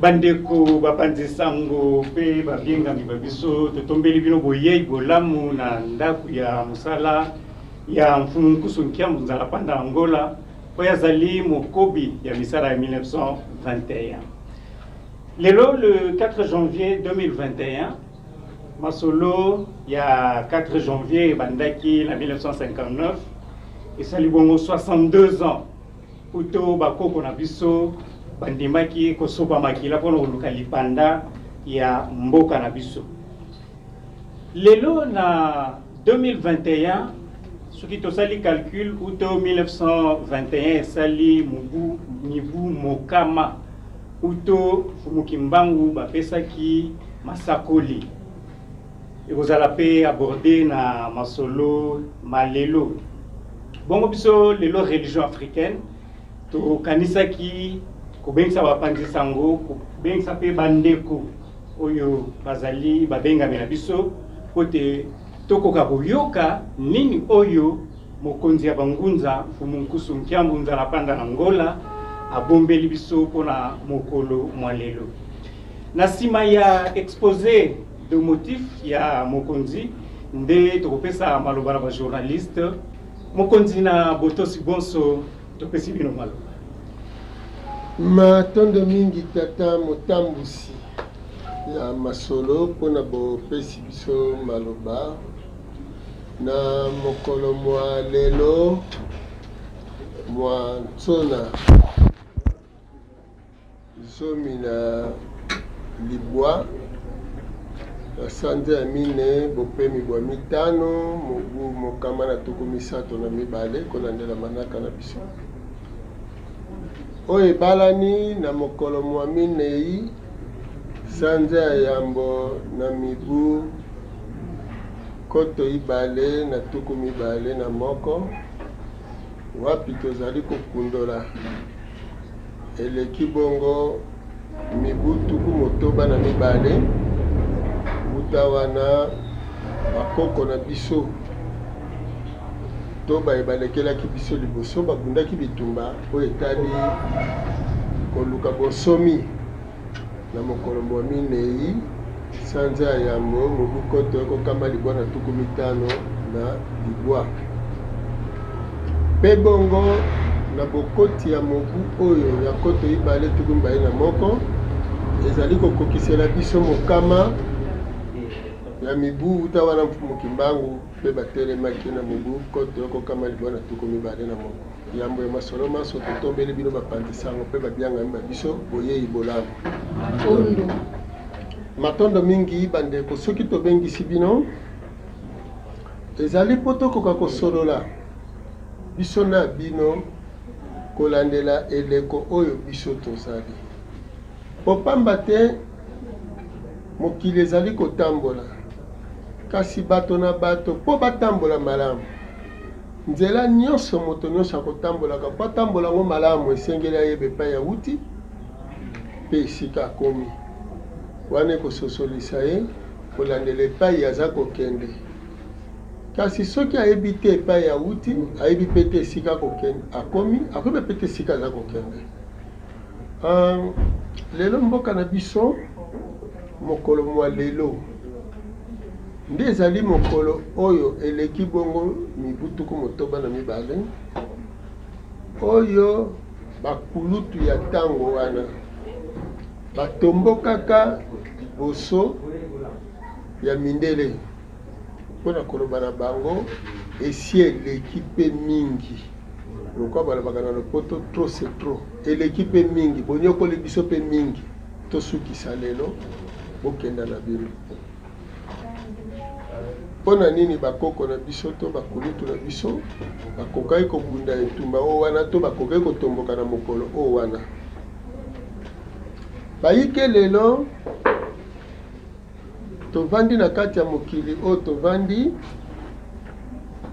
Bandeko bapanzi sango mpe babiengami ba biso, totombeli bino boyei bolamu na ndako ya mosala ya Mfumu Nkusu Nkiambu Nzala Panda Angola, oyo azali mokobi ya misala ya 1921. Lelo le 4 janvier 2021, masolo ya 4 janvier ebandaki na 1959, esali bongo 62 ans uto bakoko na biso bandimaki kosopa makila mpona koluka lipanda ya mboka na biso. Lelo na 2021, soki tosali calcul, uto 1921 esali mobu mibu mokama uto Mfumu Kimbangu bapesaki masakoli. Ekozala mpe aborde na masolo ma lelo. Bongo biso lelo religion africaine tokanisaki kobengisa bapanzi sango, kobengisa mpe bandeko oyo bazali babengami na biso mpo te tokoka koyoka nini oyo mokonzi ya bangunza Mfumu Nkusu Nkiambu Nzala Panda na Ngola abombeli biso mpona mokolo mwa lelo. Na nsima ya exposé de motif ya mokonzi nde tokopesa maloba na bajournaliste. Mokonzi, na botosi bonso, topesi bino maloba. Matondo mingi, tata motambusi ya masolo, mpona bopesi biso maloba na mokolo mwa lelo mwa ntsona 19 na sanza ya mine bopemi bwa mitano mobu 132 kolandela manaka na biso, oyo ebalani na mokolo mwa 4 sanza ya yambo na mibu 2021, wapi tozali kokundola eleki bongo mibu 62 wuta wana bakoko na biso to baye balekelaki biso liboso babundaki bitumba oyo etali koluka bonsomi na mokolo mwa 4 sanza ya yambo mobu 1959. Mpe bongo na bokoti ya mobu oyo ya 2021, ezali kokokisela biso mokama ya mibu uta wana Mfumu Kimbangu mpe batelemaki na mobu 1921. Yambo ya masolo manso, totombeli bino bapanzi sango mpe babiangami ba biso boyei bolamu. Matondo mingi, bandeko. Soki tobengisi bino, ezali mpo tokoka kosolola biso na bino kolandela eleko oyo biso tozali, mpo pamba te mokili ezali kotambola, kasi bato na bato mpo batambola malamu. Nzela nyonso moto nyonso akotambolaka, mpo atambola yango malamu, esengeli ayeba epai awuti mpe esika akomi. Wana ekososolisa ye kolandela epai aza kokende. Kasi soki ayebi te epai awuti, ayebi mpe te esika akomi, akoyeba mpe te esika aza kokende. Lelo mboka na biso, mokolo mwa lelo nde ezali mokolo oyo eleki bongo mibu 62 oyo bakulutu ya ntango wana batombokaka liboso ya mindele mpona koloba na bango esi eleki mpe mingi. Lokola balobaka na lopoto, trop c'est trop, eleki mpe mingi, bonyokoli biso mpe mingi, tosukisa lelo, bokenda na bino. Mpo na nini bakoko na biso to bakulutu na biso bakokaki kobunda etumba oyo wana to bakokaki kotomboka na mokolo oyo wana? Bayike lelo tovandi na kati ya mokili oyo tovandi,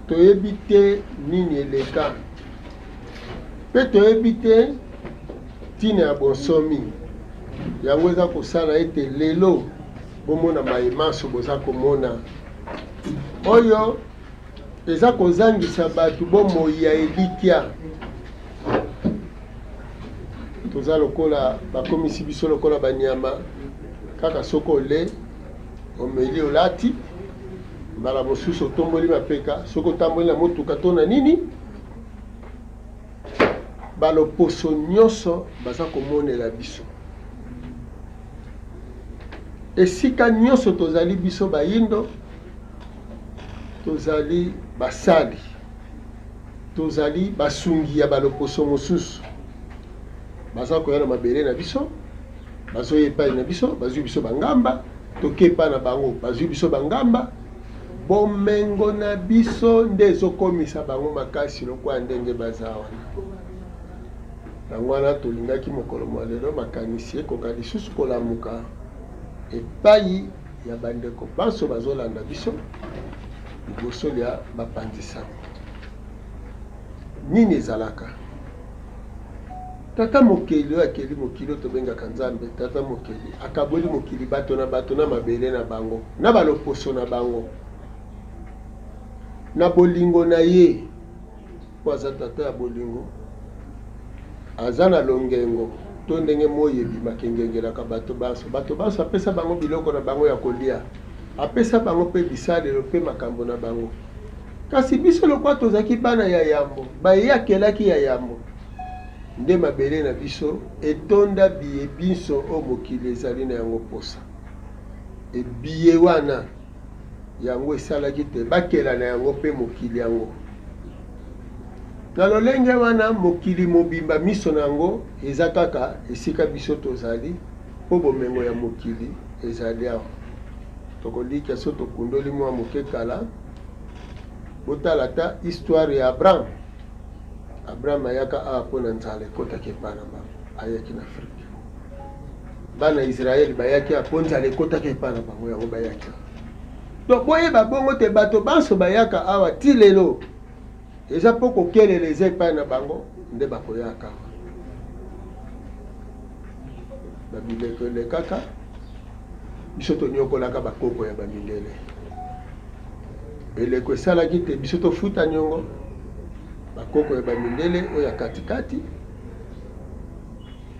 toyebi te nini eleka mpe toyebi te ntina ya bonsomi. Yango eza kosala ete lelo bomona maye manso boza komona oyo eza kozangisa bato bomoi ya elikya. Toza lokola bakomisi biso lokola banyama, kaka soki ole, omeli, olati, mbala mosusu otomboli mapeka, soki otamboli na motuka to na nini, baloposo nyonso baza komonela biso. Esika nyonso tozali biso bayindo, tozali basali, tozali basungi ya baloposo mosusu. Baza koya na mabele na biso, bazoya epai na biso, bazwi biso bangamba, toke epai na bango, bazwi biso bangamba. Bomengo na biso nde ezokomisa bango makasi lokola ndenge baza wana. Yango wana tolingaki mokolo mwa lelo makanisi ekoka lisusu kolamuka epai ya bandeko banso bazolanda biso liboso lya bapanzi sango. Nini ezalaka? Tata Mokeli oyo akeli mokili oyo tobengaka Nzambe, Tata Mokeli akaboli mokili bato na bato na mabele na bango na baloposo na bango na bolingo na ye, mpo aza tata ya bolingo, aza na longengo to ndenge moi ebimaka engengelaka bato banso. Bato banso apesa bango biloko na bango ya kolia, apesa bango mpe bisalelo mpe makambo na bango. Kasi biso lokola tozalaki bana ya yambo, baye ye akelaki ya yambo, nde mabele na biso etonda biye binso oyo mokili ezali na yango mposa. E biye wana, yango esalaki te bakela na yango mpe mokili yango. Na lolenge wana, mokili mobimba miso na yango eza kaka esika biso tozali, mpo bomengo ya mokili ezali awa. Tokolikya so tokundoli mwa moke kala. Botala ata histoire ya Abraham. Abraham ayaka awa mpo na nzala ekotaki epai na bango, ayaki na Afrique. Bana Israël bayaki awa mpo nzala ekotaki epai na bango, yango bayaki awa. Donc boyeba bongo te bato banso bayaka awa ti lelo eza mpo kokelela eza epai na bango nde bakoyaka awa. Babileko elekaka, biso tonyokolaka bakoko ya bamindele. Eleko esalaki te biso tofuta niongo, bakoko ya bamindele oyo ya katikati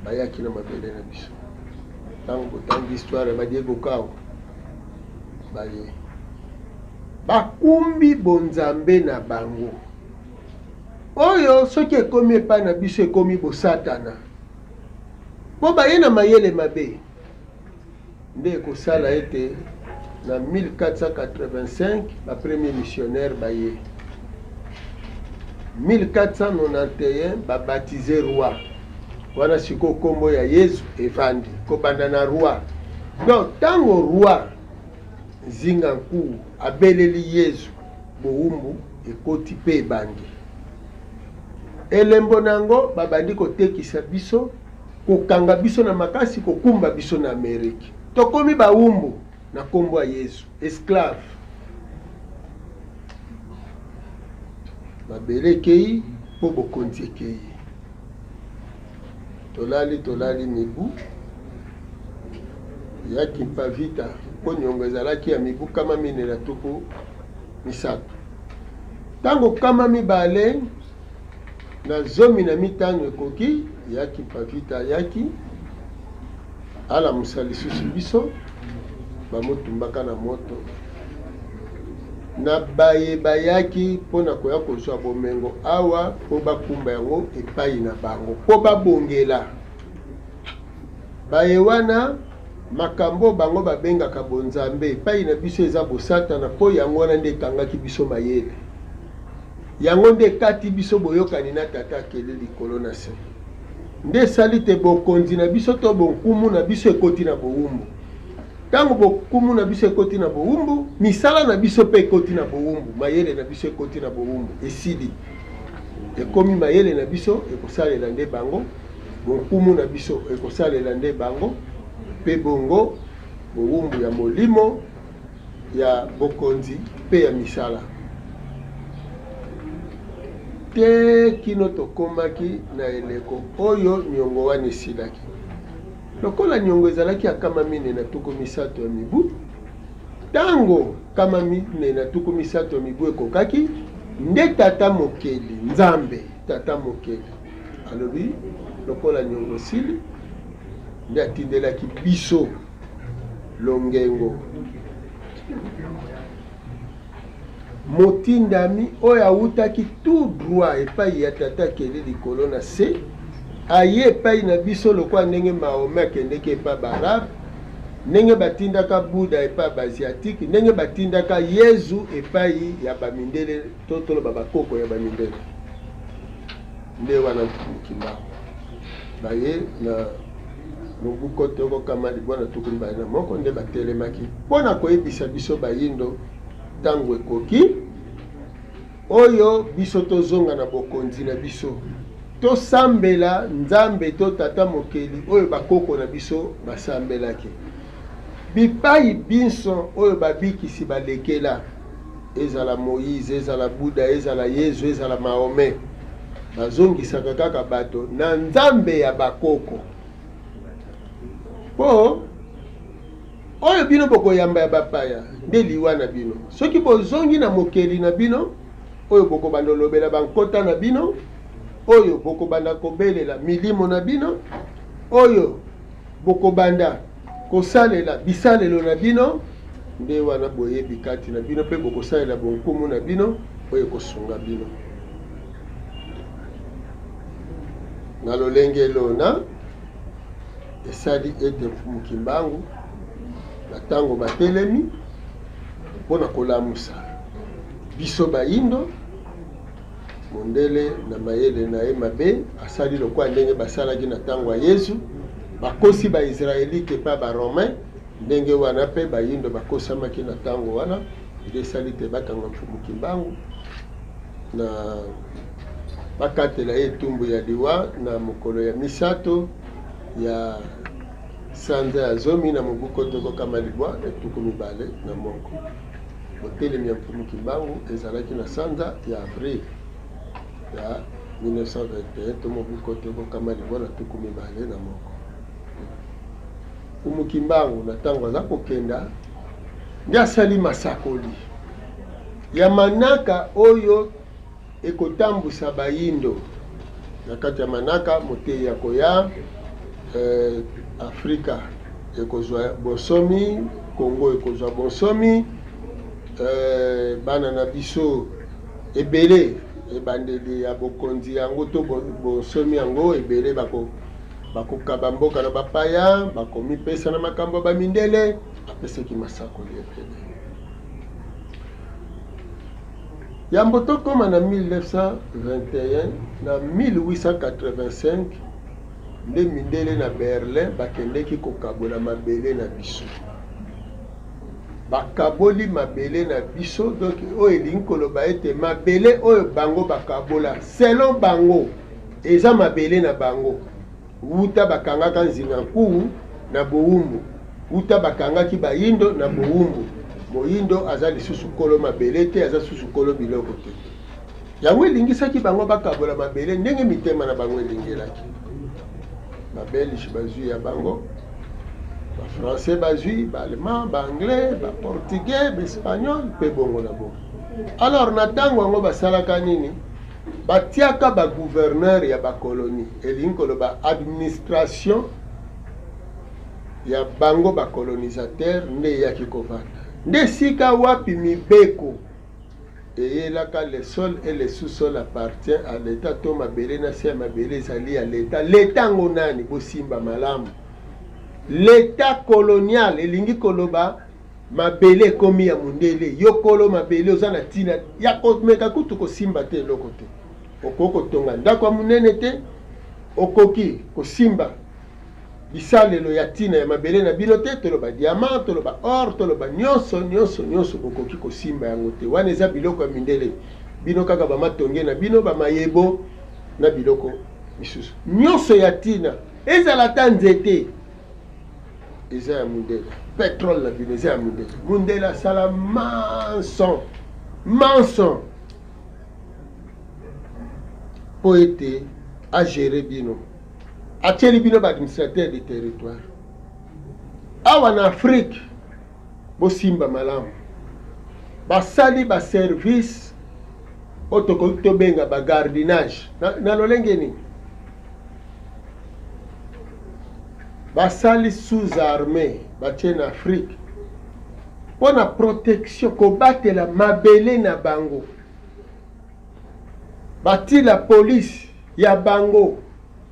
bayaki na mabele na biso. Ntango botangi histoire ya ba Diego Cao, baye bakumbi bonzambe na bango oyo soki ekomi epai na biso ekomi bosatana, mpo baye na mayele mabe. Nde ekosala ete na 1485 ba premiers missionnaires baye. 1491 ba baptiser roi wana, sikoyo kombo ya Yezu evandi kobanda na roi. Donc tango roi Nzinga Nkuwu abeleli Yezu, bowumbu ekoti pe ebandi. Elembo na yango babandi kotekisa biso, kokanga biso na makasi, kokumba biso na Amerique. Tokomi bawumbu na kombo ya Yezu, esclave. Mabele ekei po bokonzi ekei. Tolali tolali mibu ya Kimpa Vita po niongo ezalaki ya mibu 430. Tango 215 ekoki, ya Kimpa Vita ayaki alamusa lisusu biso, bamotumbaka na moto na baye bayaki mpo na koya kozwa bomengo awa mpo bakumba yango epai na bango mpo babongela baye wana. Makambo oyo bango babengaka bonzambe epai na biso eza bosatana mpo yango wana nde ekangaki biso mayele. Yango nde ekati biso boyokani na Tata akeli likolo na se. Nde esali te bokonzi na biso to bonkumu na biso ekoti na bowumbu. Ntango bokumu na biso ekoti na bowumbu, misala na biso mpe ekoti na bowumbu, mayele na biso ekoti na bowumbu, esili. Ekomi mayele na biso ekosalela nde bango, bonkumu na biso ekosalela nde bango, mpe bongo bowumbu ya molimo, ya bokonzi mpe ya misala. Tee kino tokomaki na eleko oyo niongo wana esilaki. Lokola niongo ezalaki ya 430 ya mibu, ntango 430 ya mibu ekokaki, nde Tata Mokeli, Nzambe, Tata Mokeli, alobi. Lokola niongo esili, nde atindelaki biso longengo. Motindami oyo awutaki tout droit epai ya Tata Akeli likolo na se, aye epai na biso lokola ndenge Mahomet akendeki epai ba-Arabe, ndenge batindaka Buddha epai ya ba-Asiatique, ndenge batindaka Yezu epai ya ba-mindele, to toloba bakoko ya ba-mindele. Nde wana Mfumu Kimbangu baye na mobu nkoto yoko kama libwa na tuku 21 nde batelemaki mpo na koyebisa biso bayindo ntango ekoki oyo biso tozonga na bokonzi na biso, tosambela Nzambe to Tata Mokeli oyo bakoko na biso basambelaki. Bipai binso oyo babikisi balekela, ezala Moïse, ezala Buddha, ezala Yezu, ezala Mahomet, bazongisaka kaka bato na Nzambe ya bakoko. Po oyo bino bokoyamba ya bapaya nde liwa na bino. Soki bozongi na Mokeli na bino, oyo bokobanda olobela bankota na bino, oyo bokobanda kobelela milimo na bino, oyo bokobanda kosalela bisalelo na bino, nde wana boyebi kati na bino mpe bokosalela bonkumu na bino oyo ekosunga bino. Na lolenge lona, esali ete Mfumu Kimbangu na tango batelemi mpo na kolamusa biso bayindo, Mondele na mayele na ye mabe asali lokola ndenge basalaki na tango ya Yezu, bakosi ba Israelite epai ya ba Romain, ndenge wana mpe bayindo bakosamaki na tango wana, nde esali te bakanga Mfumu Kimbangu na bakatela ye etumbu ya liwa na mokolo ya misato ya sanza ya zomi na mobu nkoto kokama 921. Botelemi ya Mfumu Kimbangu ezalaki na sanza ya avril ya 1921 to mobu 1921. Mfumu Kimbangu na ntango aza kokenda nde asali masakoli ya manaka oyo ekotambwisa bayindo na kati ya manaka. Moteyi akoya, Afrika ekozwa bonsomi, Congo ekozwa bonsomi, bana na biso ebele ebandeli ya bokonzi yango to bonsomi yango ebele bakokaba mboka na bapaya, bakomipesa na makambo ya bamindele. Apesaki masakoli ebele. Yambo tokoma na 1921, na 1885 nde mindele na Berlin bakendeki kokabola mabele na biso. Bakaboli mabele na biso, donc oyo elingi koloba ete mabele oyo bango bakabola selon bango eza mabele na bango. Wuta bakangaka Nzinga Nkuwu na bowumbu, wuta bakangaki bayindo na bowumbu, moyindo aza lisusu kolo mabele te, aza lisusu kolo biloko te. Yango elingisaki bango bakabola mabele ndenge mitema na bango elingelaki. Ba Belge bazwi ya bango, ba Français bazwi, ba Allemand, ba Anglais, ba Portugais, ba Espagnol mpe bongo na bongo. Alors na tango yango basalaka nini? Batiaka ba gouverneurs ya ba colonies, elingi koloba administration ya bango ba colonisateurs nde eyaki kovanda. Nde esika wapi mibeko eyelaka le sol et le sous-sol appartient à l'Etat to mabele na se ya mabele ezali ya l'Etat. L'Etat yango nani? Bosimba malamu. L'Etat colonial elingi koloba Mabele ekomi ya mundele, yo kolo mabele oza na tina ya komeka kutu kosimba te eloko te. Okoki kotonga ndako ya munene te, okoki kosimba bisalelo ya tina ya mabele na bino te, toloba diamant, toloba or, toloba nionso, nionso, nionso bokoki kosimba yango te. Wana eza biloko ya mindele. Bino kaka ba matonge na bino, ba mayebo na biloko misusu. Nionso ya tina, ezala ata nzete. Eza ya mundele, petrole na bino eza ya mundele. Mundele asala manson manson mpo ete agere bino, atieli bino ba administrateur de territoire awa na Afrique. Bosimba malamu, basali ba service oyo tokoki tobenga ba gardinage na lolenge nini? Basali sous armee batie na Afrique mpo na protection, kobatela mabele na bango. Bati la police ya bango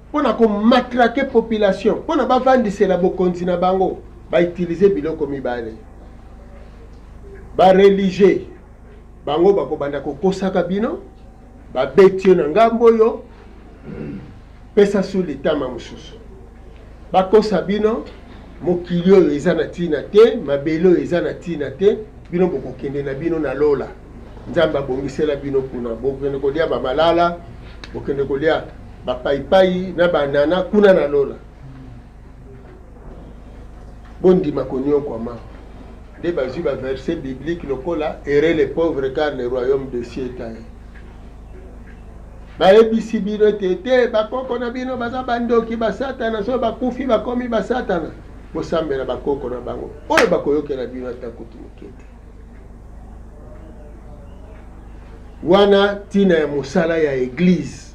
mpo na komatrake population, mpo na bavandisela bokonzi na bango. Bautilize biloko mibale, ba religieux bango bakobanda kokosaka bino, babeti yo na ngambo oyo, pesa su litama mosusu, bakosa bino mokili oyo eza na ntina te, mabele oyo eza na ntina te, bino bokokende na bino na lola, Nzambe abongisela bino kuna, bokende kolia bamalala, bokende kolia bapaipai na banana kuna na lola. Bondima konyokwama. Nde bazwi ba verset biblique lokola heureux les pauvres car le royaume de cieux est à eux. Bayebisi bino ete te bakoko na bino baza bandoki, basatana, soki bakufi bakomi basatana. Bosambela bakoko na bango oyo bakoyokela bino ata kutu moke te. Wana ntina ya mosala ya eglise.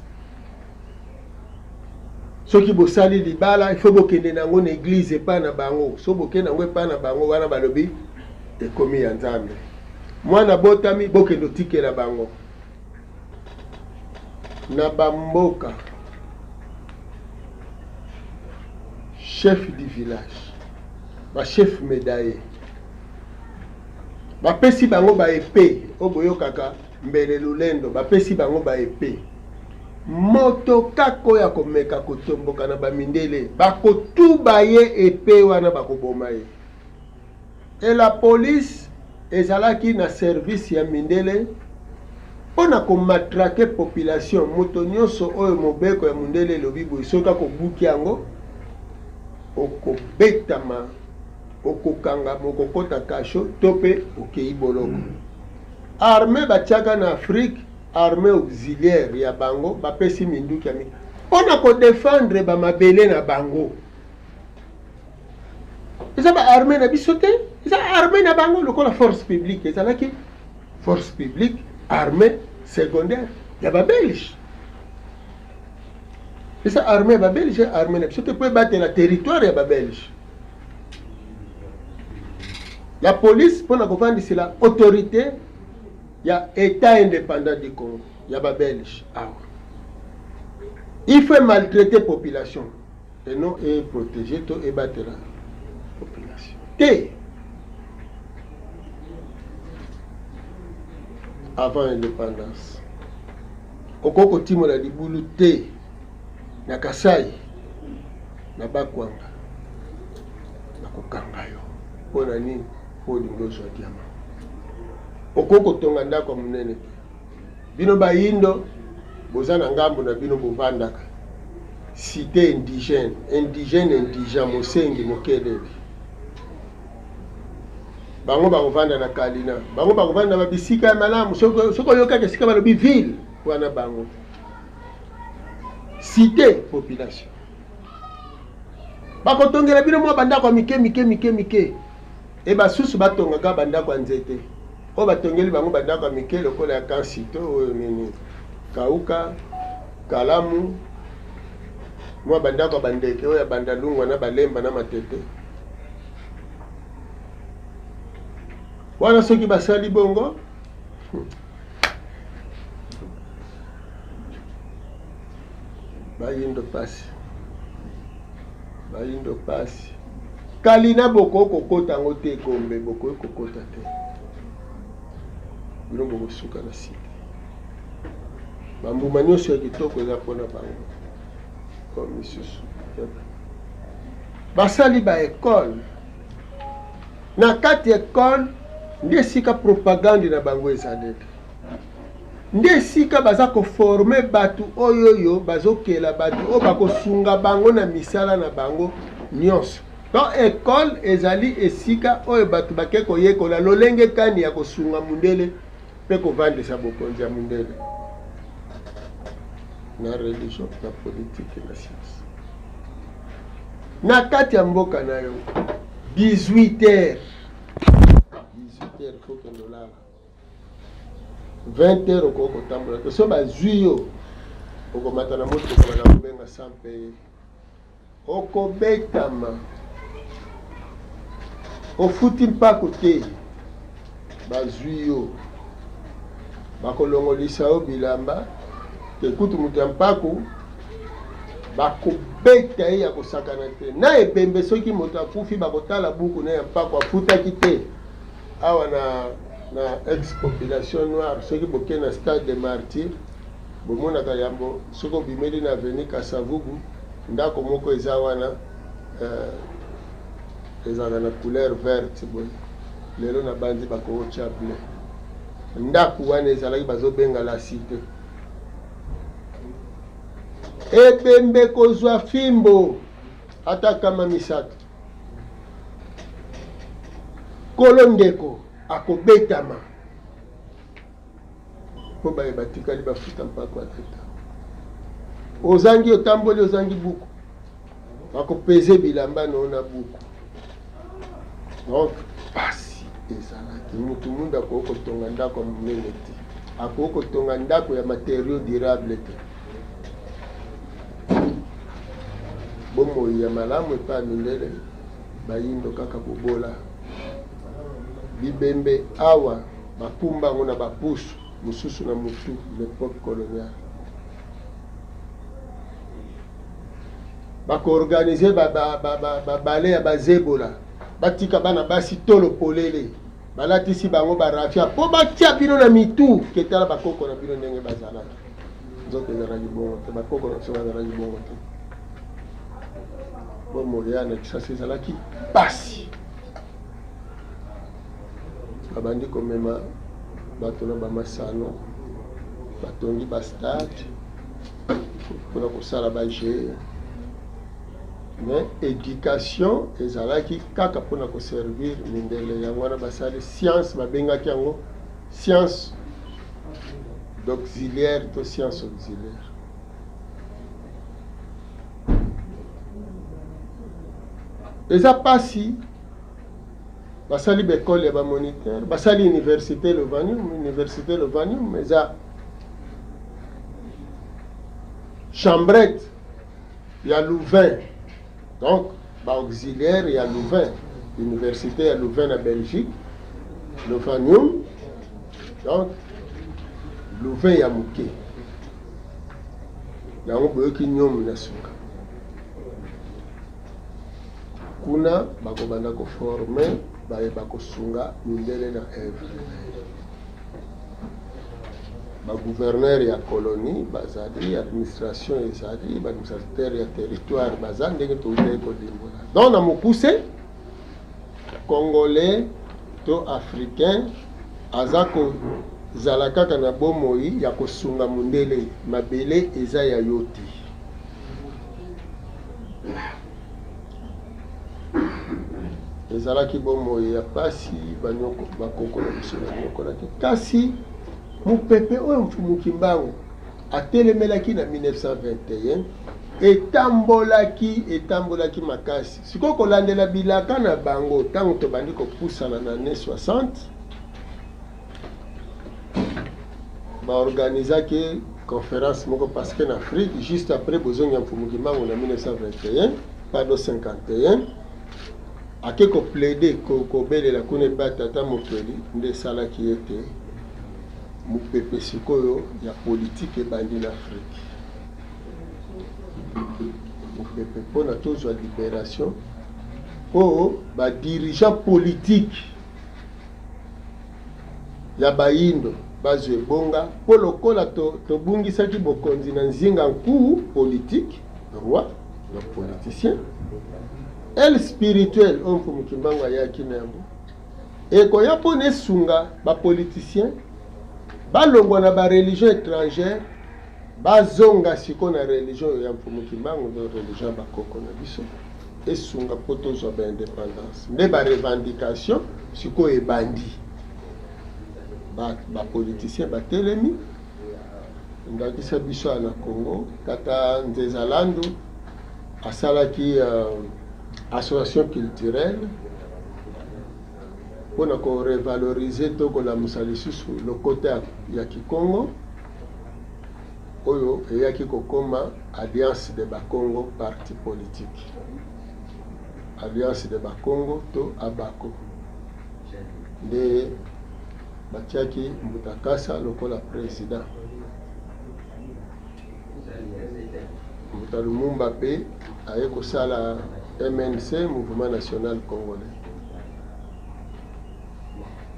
Soki bosali libala, il faut bokende na yango na eglise epai na bango. Soki bokende na yango epai na bango, wana balobi ekomi ya Nzambe. Mwana botami, bokende otikela bango na bamboka. Chef du village, ba chef médaillé, bapesi bango ba epee oyo boyokaka mbele lulendo, bapesi bango ba epee. Moto kaka oyo akomeka kotomboka na bamindele, bakotuba ye epee wana, bakoboma ye. Et la police ezalaki na service ya mindele mpo na komatrake population. Moto nyonso oyo mobeko ya mondele elobi boye, soki akobuki yango, okobetama, okokangama, okokota kasho to mpe okei boloko. Armee batiaka na Afrique, armee auxiliaire ya bango, bapesi minduki ya mingi mpo na kodefendre bamabele na bango. Eza ba armée na biso te, eza armée na bango. Lokola force publique ezalaki force publique, armée secondaire ya babelge, eza armée ya babelge, armée na biso te, mpo ebatela territoire ya babelge. La police mpo na kovandisela autorité ya état indépendant du Congo ya babelge awa, il faut maltraiter population et non e protéger to ebatela population te. Avant indépendance, okoki kotimola libulu te na Kasai na Bakwanga, bakokanga yo. Mpo na nini? Mpo olingi ozwa diama. Okoki kotonga ndako ya monene te. Bino bayindo boza na ngambo na bino, bovandaka cité indigène, indigène, indigent, mosengi, mokeleli. Bango bakovanda na Kalina, bango bakovanda na babisika ya malamu. Soki oyokaka esika balobi ville wana, bango cité population bakotongela bino mwa bandako ya mike mike mike mike. E basusu batongaka bandako ya nzete, oyo batongeli bango bandako ya mike lokola ya kansito oyo nini, kauka kalamu, mwa bandako ya bandeke oyo ya bandalungwa na balemba na matete wana. Soki basali bongo, bayindo pasi, bayindo pasi. Kalina bokoki kokota yango te, Gombe bokoki kokota te, bino bokosuka na site. Bambuma nyonso ya kitoko eza mpona bango. Oyo misusu basali ba ekole, na kati ekole nde esika propagande na bango ezaleli, nde esika baza koforme bato oyo oyo bazokela bato oyo bakosunga bango na misala na bango nyonso. Donc ekole ezali esika oyo bato bake koyekola lolenge kani ya kosunga mundele mpe kovandisa bokonzi ya mundele na religion, na politike, na science na kati ya mboka na yo. 18 heures, 18 heures faut kende olala. 20 heures okoki kotambola te. So bazwi yo, okomata na motuka, bana kobenga sans paye. Okobetama. Ofuti mpako te, bazwi yo. Bakolongolisa yo bilamba te, kutu moto ya mpako bakobeta ye ya kosakana te. Na ebembe soki moto akufi, bakotala buku na ya mpako afutaki te. Awa na ex population noire, soki boke na stade de martyr, bomonaka yambo soki obimeli na avenue Kasavubu, ndako moko eza wana ezalaka na couleur verte boye. Lelo nabanzi bakotya bleu. Ndako wana ezalaki bazobenga la cité. Ebembe kozwa fimbo ata kama misato, kolo ndeko akobetama mpo baye batikali bafuta mpako ya teta. Ozangi, otamboli, ozangi buku, bakopeze bilamba no na buku. Donc pasi ezalaki. Mutu mwindu akoki kotonga ndako ya monene te, akoki kotonga ndako ya matériau durable te. Bomoi ya malamu epai ya mindele, bayindo kaka bobola. Bibembe awa bakumba yango na bapusu mosusu na mutu, l'époque coloniale. Bakoorganize babale ya bazebola, batika bana basi tolo polele, balatisi bango barafia mpo batia bino na mitu ketala bakoko na bino ndenge bazalaki. Nzoto ezalaki bongo te, bakoko na biso bazalaki bongo te. Bomoi ya na Kisasa ezalaki pasi. Babandi komema bato na bamasano, batongi bastade mpona kosala bajeux, mais éducation ezalaki kaka mpona koservir mindele. Yango wana basali science, babengaki yango science d'auxiliaire to science auxiliaire. Eza pasi. Basali baekole ya bamoniteur, basali université Lovanium. Université Lovanium eza chambrette ya Louvain, donc baauxiliaire ya Louvain, université ya Louvain na Belgique, Lovanium, donc Louvain ya moke. Yango boyoki nyomo na suka kuna, bakobanda koforme baye bakosunga mindele na œuvre. Bagouverneur ya colonie bazali, administration ezali, baadministrateur ya territoire baza, ndenge toutaki kolimbola. Donc na mokuse, congolais to africain aza kozala kaka na bomoi ya kosunga mondele. Mabele eza ya yo te. Ezalaki bomoi ya pasi, bakoko na biso banyokolaki. Kasi mopepe oyo Mfumu Kimbangu atelemelaki na 1921 etambolaki, etambolaki makasi. Sikoyo kolandela bilaka na bango, ntango tobandi kopusana na année 60, baorganizaki conférence moko, parce que na Afrique, juste après bozongi ya Mfumu Kimbangu na 1921, pardon, 51, ake koplaide, kobelela kuna epai tata mokeli. Nde esalaki ete mopepe sikoyo ya politike ebandi na Afrique, mopepe mpona tozwa libération, mpo badirigeant politique ya bayindo bazwa ebonga, mpo lokola tobungisaki bokonzi na nzinga nkuu politique, roi, donc politicien, aile spirituelle oyo Mfumu Kimbangu ayaki na yango ekoya mpona esunga bapoliticien balongwa na bareligion étrangère, bazonga sikoyo na religion oyo ya Mfumu Kimbangu, donc religion ya bakoko na biso, esunga mpo tozwa baindépendance. Nde barevendication sikoyo ebandi, bapoliticien batelemi. Ndakisa biso ya na Congo, tata Nzeza Landu asalaki association culturelle mpona korevalorize to kolamusa lisusu lokota ya Kikongo. Oyo eyaki kokoma Alliance de Bakongo parti politique. Alliance de Bakongo to Abako. Nde batiaki Mbuta Kasa lokola president. Mbuta Lumumba pe aye kosala MNC, Mouvement National Congolais.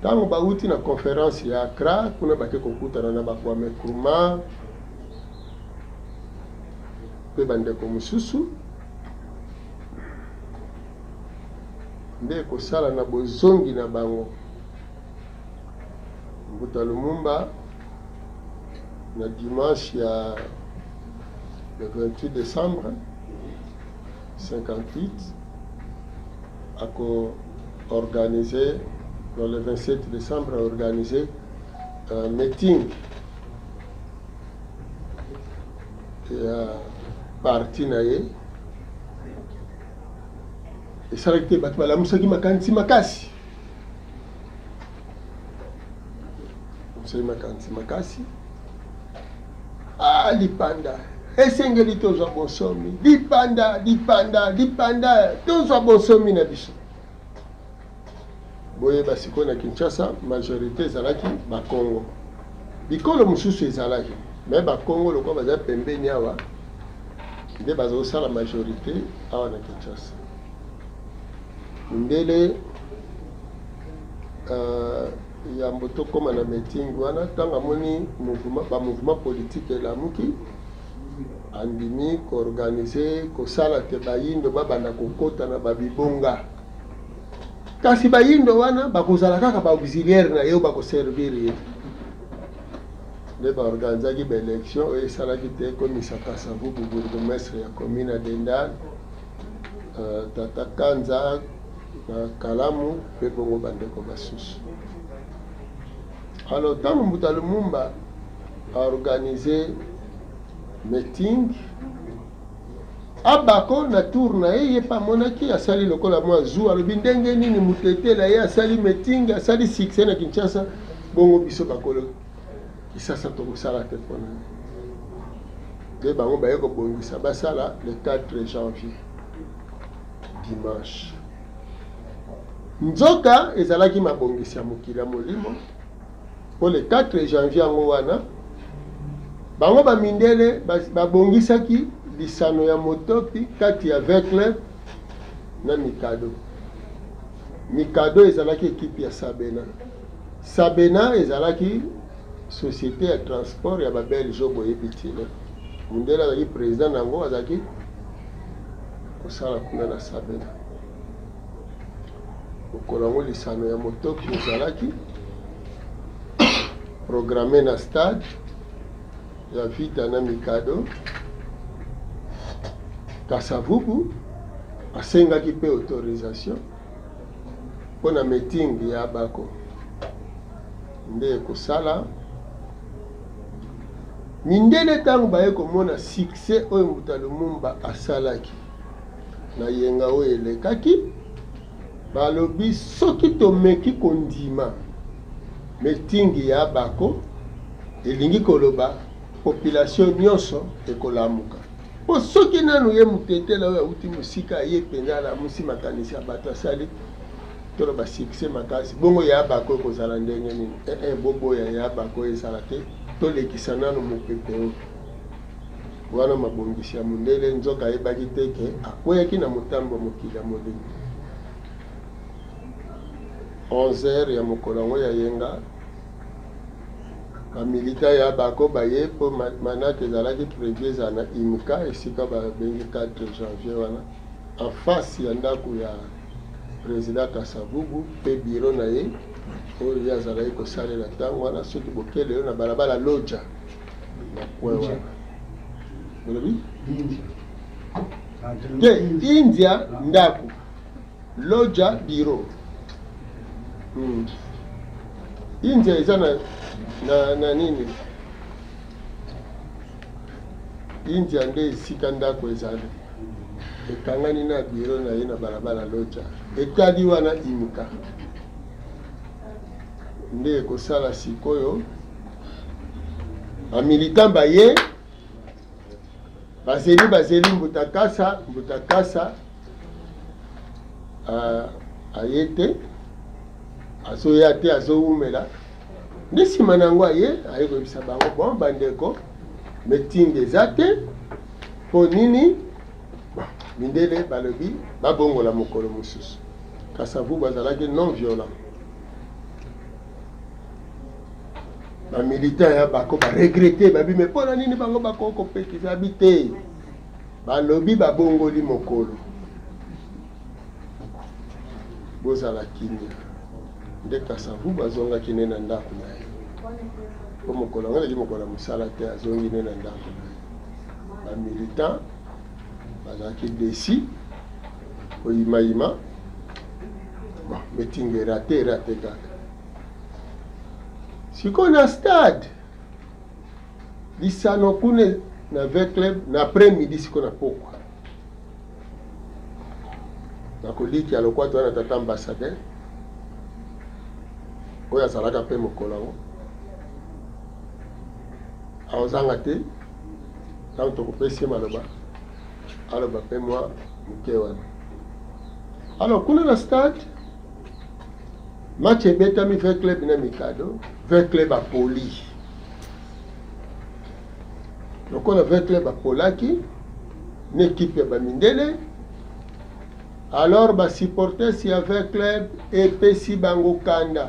Ntango bawuti na conference ya Accra, kuna bake kokutana na ba Kwame Nkrumah mpe bandeko mosusu, nde ekosala na bozongi na bango Mbuta Lumumba na dimanche ya le 28 décembre 58 ako organiser dans le 27 décembre a organiser un meeting ya parti na ye esalaki te bato balamusaki makanisi makasi lamusaki makanisi makasi ah lipanda esengeli tozwa bonsomi lipanda lipanda lipanda tozwa bonsomi na biso boyeba sikoyo na kinshasa majorité ezalaki bakongo bikolo mosusu ezalaki me bakongo lokola baza pembeni awa nde bazosala majorité awa na kinshasa mindele uh, Yambo tokoma na meeting wana, ntango amoni mouvement, ba mouvement politique elamuki, andimi ko organiser, kosala te bayindo babanda kokota na ba bibonga. Kasi bayindo wana bakozala kaka ba auxiliaire na ye oyo bakoservir ye. Nde ba organisaki ba election oyo esalaki te ekomisa Kasavubu bourgmestre ya commune ya Dendal, uh, Tata Kanza na Kalamu mpe bongo bandeko basusu. Alors ntango Mbuta Lumumba a organise meeting Abako na tour na ye, ye mpe amonaki asali lokola mwa zu, alobi ndenge nini mutetela ye asali meeting, asali succès na Kinshasa, bongo biso bakolo Kisasa tokosala te mpona nde bango baye kobongisa basala le 4 janvier dimanche. Nzoka ezalaki mabongisi ya mokili ya molimo mpo le 4 janvier yango wana bango bamindele babongisaki lisano ya motopi kati ya V-Club na Mikado. Mikado ezalaki ekipe ya Sabena. Sabena ezalaki société ya transport ya babelge oyo boyebi tina. Mundele azalaki président na yango, azalaki kosala kuna na Sabena. Mokolo yango lisano ya motoki ezalaki programme na stade ya Vita na Mikado. Kasavubu asengaki mpe autorisation mpo na meeting ya Abako nde ekosala mindele ntango baye komona succès oyo Mbuta Lumumba asalaki na yenga oyo elekaki, balobi soki tomeki kondima meeting ya Abako, elingi koloba population nyonso ekolamuka. Mpo soki nanu ye mutetela oyo awuti mosika aye mpenza alamusi makanisi ya bato asali toloba succès makasi, bongo ya Abako ekozala ndenge nini? Eh, eh, boboya ya Abako ezala te, tolekisa nanu mopepe oyo. Wana mabongisi ya mundele, nzoka ayebaki te ke akweyaki na motambo ya mokili ya molimo. 11 heures ya mokolo yango ya yenga, ba militants ya Abako baye mpo manaka ezalaki prevu ezala na IMCA esika babengi 4 janvier wana en face ya ndako ya president Kasavubu mpe bureau na ye oyo ye azalaki kosalela ntango wana. Soki bokele yo na balabala Lodja na coin wana bolobi te India ndako Lodja bureau. India eza na, na, na nini? India nde esika ndako ezali ekangani na biro na ye na balabala Lodja, etali wana imka nde ekosala sikoyo bamilitant baye. Bazeli bazeli Mbuta Kasa, Mbuta Kasa aye te, azoya te, azowumela. Nde nsima na yango aye, aye koyebisa bango, bon bandeko, meeting eza te mpo nini? Bon, mindele balobi babongola mokolo mosusu. Kasavubu azalaki non violent. Ba militants ya bako ba regretter, babi mais mpo na nini bango bako kopekisa bi te? Balobi babongoli mokolo, bozala kimia. Nde Kasavubu azongaki ne na ndako na ye, po mokolo yango ezalaki mokolo ya mosala te, azongi ne na ndako na ye. Ba militants bazalaki desi koyimayima, bon meeting erate erate kaka. Sikoyo na stade lisano kuna na V Club na après midi, sikoyo na pokwa nakolikia lokwa toza na tata ambassadeur oyo azalaka mpe mokolo yango aozanga te. Ntango tokopesi ye maloba, aloba mpe mwa moke wana. Alors kuna na stade match ebetami V Club na Mikado. V Club apoli. Lokola V Club apolaki na ekipe ya bamindele, alors ba supporters ya V Club epesi bango kanda.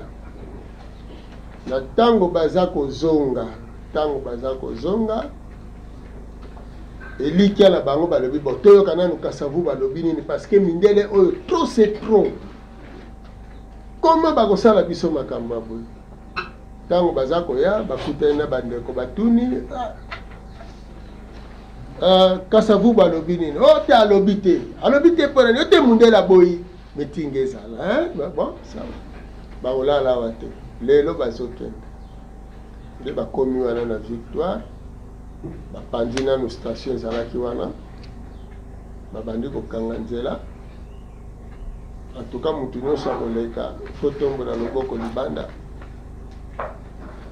Na ntango baza kozonga, ntango baza kozonga, elikya na bango balobi bo toyoka nanu Kasavubu balobi nini, parce que mindele oyo trop c'est trop, koma bakosala biso makambo ya boye. Ntango baza koya bakutani na bandeko, batuni Kasavubu alobi nini? O te alobi te, alobi te mpo na nini? O te mundele aboyi meeting ezala, hein? Bon, ça va, bakolala awa te lelo, bazokende. Nde bakomi wana na Victoire, bapanzi nanu station ezalaki wana, babandi kokanga nzela. En tout cas mutu nyonso akoleka fo tombola loboko libanda,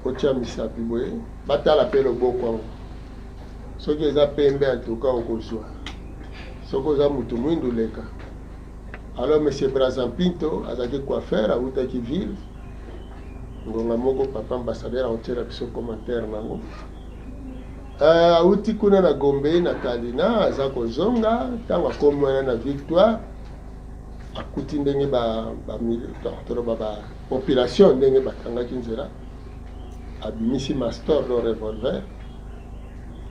otia misapi boye, batala mpe loboko yango soki eza pembe, en tout cas okozwa. Soki oza mutu mwindu, leka. Alors monsieur Brazan Pinto azalaki coiffeur, awutaki ville ngonga moko, papa ambassadeur aotiela biso commentaire nango. Awuti kuna na Gombe na Kalina, aza kozonga. Ntango akomi wana na Victoire, akuti ndenge toloba ba population ndenge bakangaki nzela, abimisi mastor do revolver,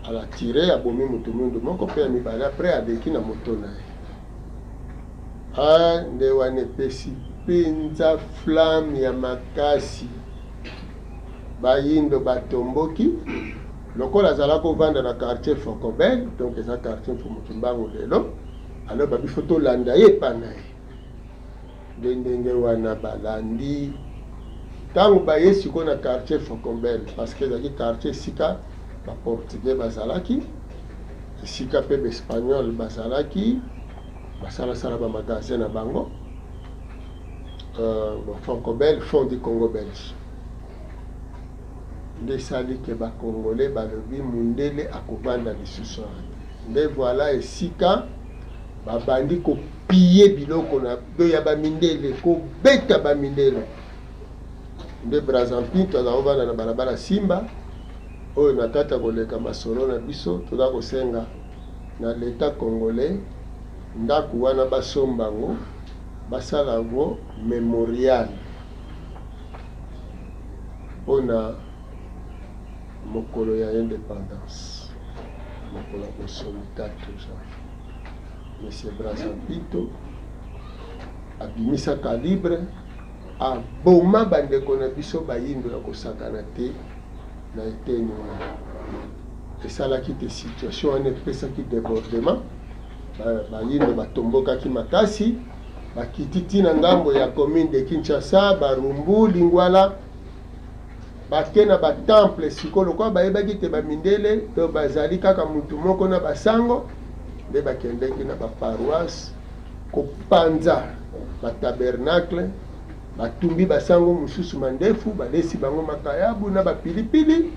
ala tire, abomi motu mwindu moko mpe ya mibale, après aleki na moto na ye. Nde wana epesi mpenza flamme ya makasi, bayindo batomboki. Lokola azala kovanda na quartier Focobel, donc eza quartier Mfumu Kimbangu lelo, alors babi fo tolanda ye epa na ye. Nde ndenge wana balandi. Ntango baye sikoyo na quartier Focobel, parce que ezalaki quartier esika baportugais bazalaki, esika mpe baespagnol bazalaki, basalasala bamagasin na bango. Foncobel, Fond du Congo belge, nde esali ke bakongole balobi mundele akovanda lisusu awa te. Nde voilà esika babandi kopie biloko na do ya bamindele, kobeta bamindele. Nde Brazampinto aza kovanda na balabala Simba oyo. Na kati ya koleka masolo na biso, toza kosenga na leta congolais ndako wana basomba yango, basala yango mémorial mpona mokolo ya indépendance, mokolo ya bonsomi, 4 janvier. Monsieur Brazampito abimisa calibre, aboma bandeko na biso bayindo ya kosakana te na eteni wana. Esalaki te situation wana epesaki débordement, bayindo batombokaki makasi, bakiti ntina ngambo ya commune de Kinshasa, Barumbu, Lingwala, bake na batemple. Sikoyo lokola bayebaki te bamindele to bazali kaka mutu moko na basango, nde bakendeki na baparoisse kopanza batabernacle, batumbi basango mosusu mandefu, balesi bango makayabu na bapilipili.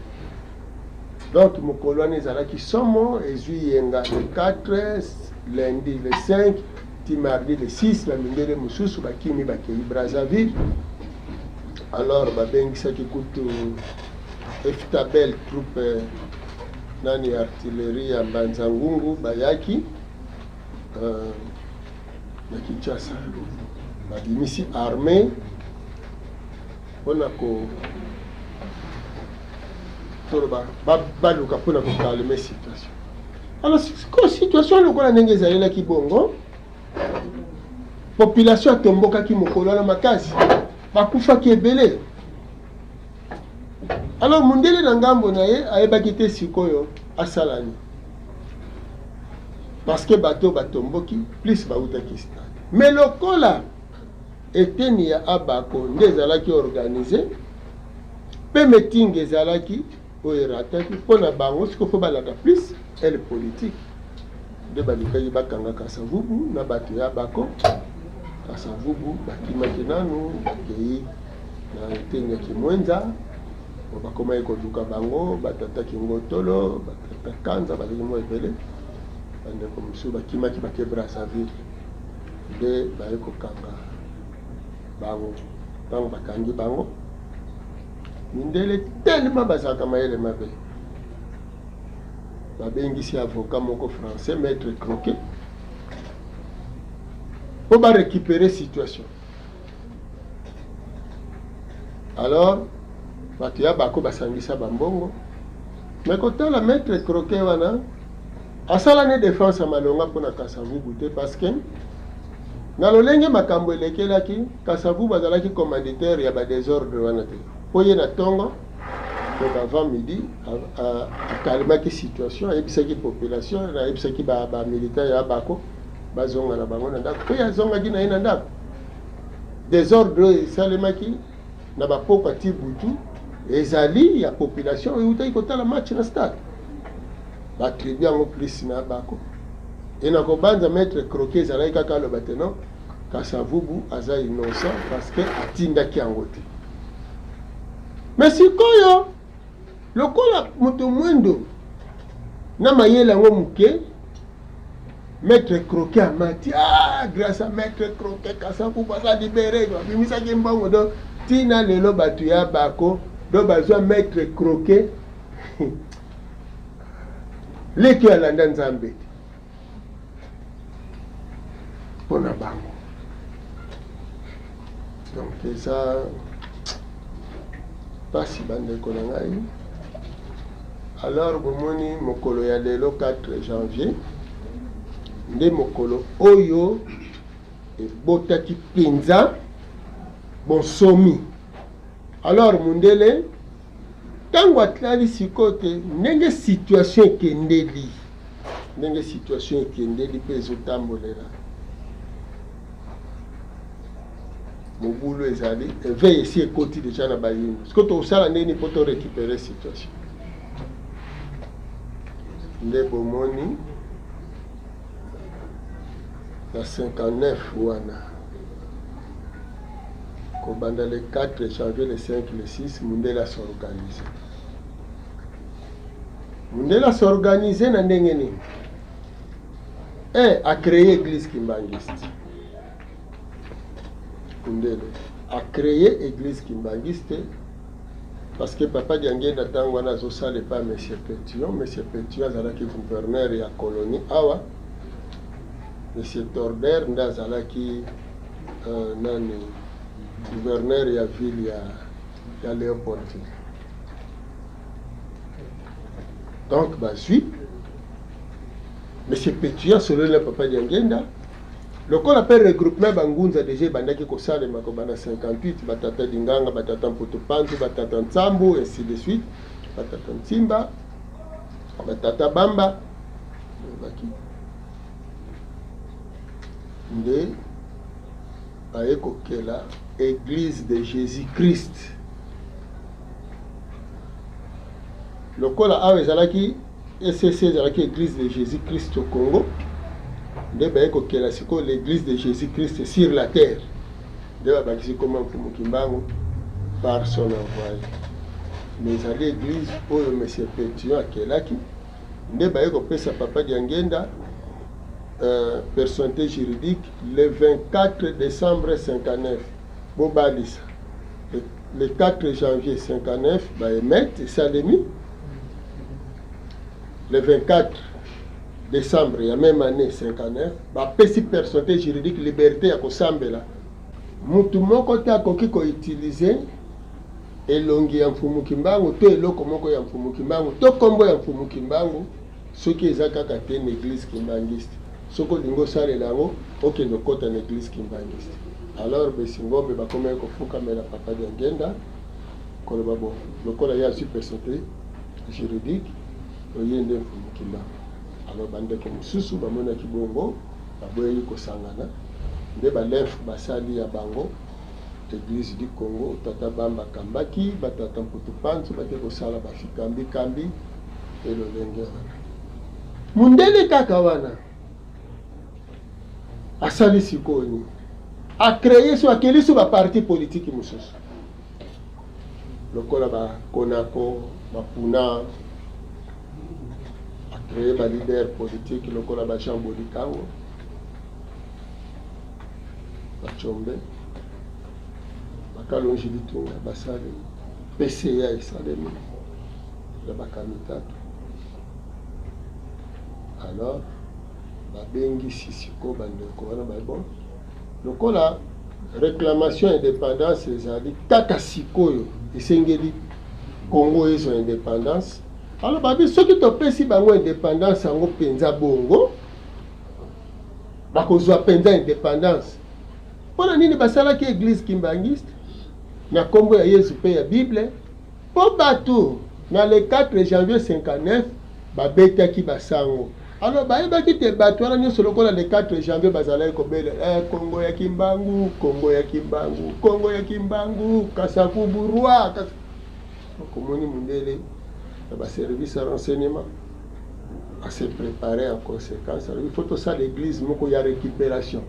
Donc mokolo wana ezalaki somo, ezwi yenga le 4, lundi le 5 ti mardi le 6, bamindele mosusu bakimi bakei Brazzaville. Alors babengisaki kutu Eftabel, troupe nani, artillerie ya Mbanza Ngungu, bayaki na Kinshasa, babimisi armée mpona ko toloba baluka mpona kocalmer situation. Alors sikoyo situation lokola ndenge ezalelaki bongo, population atombokaki mokolo wana makasi, bakufaki ebele. Alors mundele na ngambo na ye ayebaki te sikoyo asala nini, parce que bato batomboki plus bautaki stade. Mais lokola eteni ya Abako nde ezalaki organisé mpe meeting ezalaki oyo erataki mpo na bango, sikoyo fo balanda plus ele politique, nde balukaki bakanga Kasavubu na bato ya Bako. Kasavubu bakimaki nanu, bakei na eteni ya Kimwenza, bakomaki koluka bango, batata Kingotolo, batata Kanza, bazalaki mwa ebele. Bandeko mosusu bakimaki, bake Brazzaville, nde baye kokanga bango. Ntango bakangi bango, mindele tellement bazalaka mayele mabe, babengisi avocat moko français, maître Croquet, mpo barécupérer situation. Alors bato ya Bako basangisa bambongo, me kotala maître Croquet wana asala ne défense ya malonga mpona Kasavubu te, parce que na lolenge makambo elekelaki, Kasavubu azalaki commanditaire ya badésordre wana te, mpo ye na ntongo, donc avant midi, acalmaki situation, ayebisaki population, ayebisaki bamilitaire ya Bako bazonga na bango na ndako, mpe azongaki na ye na ndako. Désordre oyo esalemaki na bapokwa ti butu ezali ya population oyo eutaki kotala match na stade, baattribuer yango plus na Bako. E na kobanza maître Croquet ezalaki kaka aloba te non, Kasavubu aza innocent parce que atindaki yango te. Mais sikoyo lokola moto mwendo na mayele yango moke, maître Croquet amati: "Ah, grâce à maître Croquet, Kasavubu aza libéré." Babimisaki mbongo. Donc ntina lelo bato ya Bako do bazwa maître Croquet, leki oyo alanda Nzambe te mpo na bango. Donc eza mpasi, bandeko na ngai. Alors bomoni mokolo ya lelo 4 janvier nde mokolo oyo ebotaki mpenza bonsomi. Alors mundele ntango atali sikoyo te ndenge situation ekendeli, ndenge situation ekendeli mpe ezotambolela, mobulu ezali, éveil esi ekoti déjà na bayindu. Sikoyo tokosala ndeni mpo torécupérer situation? Nde bomoni na 59 wana, kobanda le 4 janvier, le 5, le 6, mundele as'organiser. Mundele as'organiser na ndenge nini? Un, acréer église kimbangiste. Mundele acréer église kimbangiste parce que papa Diangenda ntango wana azosala epa monsieur Pétion. Monsieur Pétion azalaki gouverneur ya colonie awa, monsieur Torder nde azalaki nani, gouverneur ya ville ya Léopoldville. Donc bazwi monsieur Pétion, asololi na papa Diangenda. Lokola mpe regroupement bangunza déjà ebandaki kosalema kobanda 58, batata Dinganga, batata Mputu Panzu, batata Ntsambu, ainsi de suite, batata Ntimba, batata Bamba, baki nde baye kokela église de Jésus Christ. Lokola awa ezalaki ECC, ezalaki église de Jésus Christ au Congo, nde baye kokela sikoyo l'église de Jésus Christ sur la terre, nde babakisi koma Mfumu Kimbangu par son envoyé. Mais ezali eglise oyo Monsieur Petion akelaki nde baye kopesa Papa Diangienda personnalité juridique le 24 décembre 59. Bobalisa le 4 janvier 59 ba émettre esalemi le 24 décembre ya même année 59, bapesi personnalité juridique, liberté ya kosambela. Mutu moko te akoki koutiliser elongi ya Mfumu Kimbangu to eloko moko ya Mfumu Kimbangu to nkombo ya Mfumu Kimbangu soki eza kaka te na église kimbangiste. Soki olingi osalela yango, okende okɔta na église kimbangiste. Alors besingombe bakomaki kofukamela Papa Diangenda, koloba bo lokola ye azwi personnalité juridique, oye nde Mfumu Kimbangu. Alors bandeko mosusu bamonaki bongo, baboyaki kosangana, nde balenf basali ya bango Église du Congo. Tata Bamba akambaki, batata Mputu Panzu bake kosala bafikambikambi mpe lolenge wana. Mundele kaka wana asali sikoyo nini? Acréer so, akeli so baparti politike mosusu lokola bakonako bapuna, acréer baleader politique lokola bajean Bolikango, bacombe, bakalongi Litunga. Basali PCA, esalemi ya bakamitatu. Alors babengisi sikoyo bandeko wana, baye bon, lokola réclamation indépendance ezali kaka sikoyo, esengeli Congo ezwa indépendance. Alors babi soki topesi bango indépendance yango mpenza bongo, bakozwa mpenza indépendance. Mpona nini basalaki église kimbangiste na nkombo ya Yesu mpe ya Bible? Mpo bato na le 4 janvier 59 babetaki basango. Alors bayebaki te bato wana nyonso lokola le 4 janvier bazalaki kobelela eh, "Kongo ya Kimbangu, Kongo ya Kimbangu, Kongo ya Kimbangu, Kasavubu roi Kas... Okomoni mundele na baservice ya renseignement ase préparer en conséquence. Alors il faut tosala église moko ya récupération.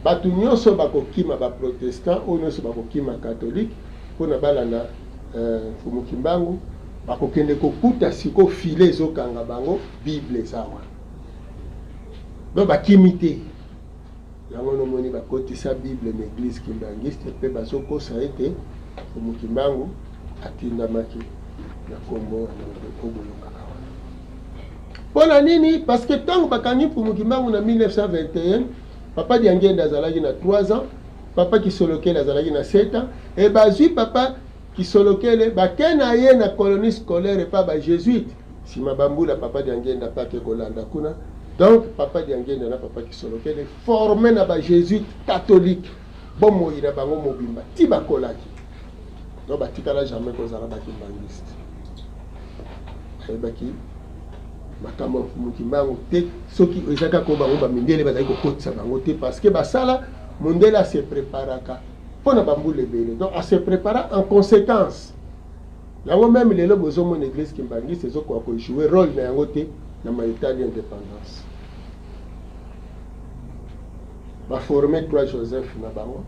Bato nyonso bakokima baprotestant, oyo nyonso bakokima catholique mpona balanda Mfumu Kimbangu, bakokende kokuta siko file ezokanga bango, Bible eza wana. Donc bakimi te. Yango nomoni bakotisa Bible na église kimbangiste mpe bazokosa ete Mfumu Kimbangu atindamaki na nkombo wana oyo boyokaka wana. Mpo na nini? Parce que ntango bakangi Mfumu Kimbangu na 1921, Papa Diangenda azalaki na 3 ans, Papa Kisolokele azalaki na 7 ans. E bazwi Papa Kisolokele, bake na ye na colonie scolaire epa bajésuite. Nsima bambula, Papa Diangenda mpe ake kolanda kuna. Donc Papa Diangenda na Papa Kisolokele formé na bajésuite catholique bomoi na bango mobimba ti bakolaki. Donc batikala jamais kozala bakimbangiste. Bayebaki makambo ya Mfumu Kimbangu te soki eza kaka oyo bango bamindele bazali kokotisa bango te, parce que basala mondele ase préparaka mpo na bambula ebele. Donc ase prépara en conséquence. Yango même lelo bozomona église kimbangiste ezokoka kojouer rôle na yango te na maetali indépendance. Baforme trois Joseph na bango: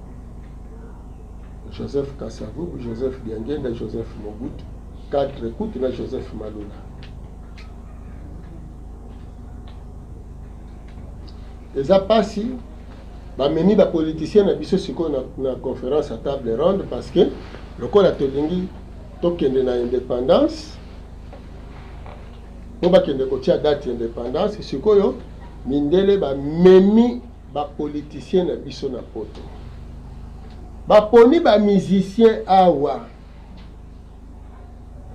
Joseph Kasavubu, Joseph Diangenda, Joseph Mobutu. Quatre kutu na Joseph Malula. Eza mpasi bamemi bapoliticien na biso sikoyo na conférence à table ronde, parce que lokola tolingi tokende na indépendance, mpo bakende kotia date ya indépendance. Sikoyo mindele bamemi bapoliticien na biso na poto, baponi bamusicien awa.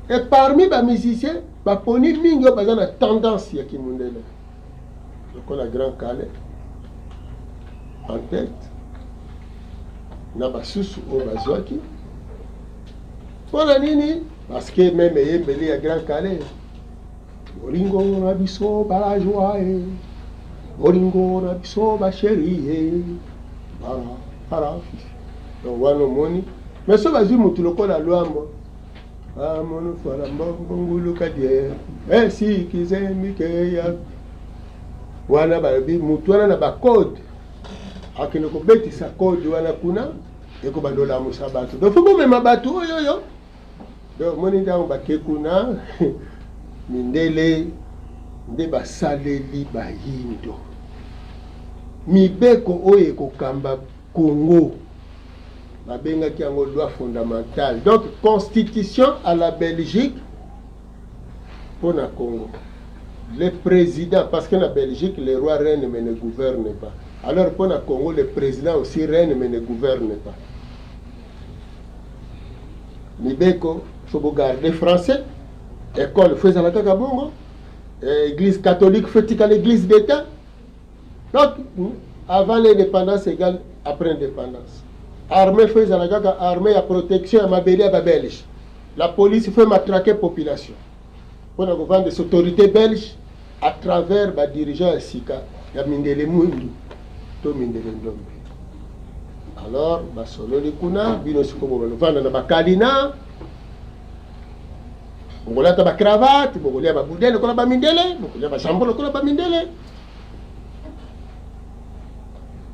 Et parmi bamusicien, baponi mingi oyo baza na tendance ya kimundele, lokola Grand Kale en tête na basusu oyo bazwaki. Mpona nini? Parce que même eyembeli ya Grand Kale, "Bolingo na biso balajwa e, bolingo na biso bachéri e para para". Donc wana omoni. Mais so bazwi motu lokola Lwambo, amonofala mbonguluka die esikizemikeya wana, balobi motu wana na bacode akende kobetisa code wana kuna, ekobanda olamusa bato. Donc faut bomema bato oyo oyo. Donc omoni ntango bake kuna, mindele nde basaleli bayindo mibeko oyo ekokamba Congo. Babengaki yango loi fondamentale, donc constitution à la Belgique mpo na Congo. Le président, parce que na Belgique le roi règne mais ne gouverne pas, alors mpo na Congo le président aussi règne mais ne gouverne pas. Mibeko, faut bogarde français, école faut ezala kaka bongo, église catholique faut etikala église d'État. Donc avant l'indépendance égale après indépendance. Armée faut ezala kaka armée ya protection ya mabele ya babelge. La police faut matraquer population mpona kovanda autorité belge à travers badirigeant ya sika ya mindele mwindu to mindele ndombe. Alors basololi kuna, bino sikoyo bokovanda na bakalina, bokolata bacravate, bokolia baboudin lokola bamindele, bokolia bajambon lokola bamindele.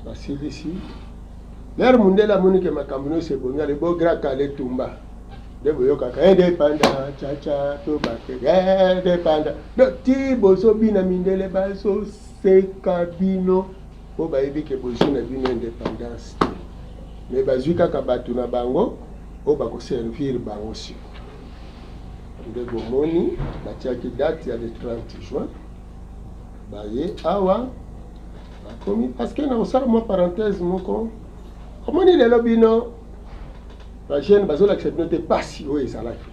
Basilisi lere, mundele amoni ke makambo nyonso ebongi, ale bo grand kale tumba nde boyokaka indépendant chacha to bake indépendant. Donc ti bozobina, mindele bazoseka bino mpo bayebi ke bozwi na bino indépendance te, mais bazwi kaka bato na bango oyo bakoservir bango. Siko nde bomoni batiaki date ya le 30 juin, baye awa bakomi. Parce que na kosala mwa parenthèse moko, omoni lelo bino bajeune bazolakisa bino te pasi oyo ezalaki.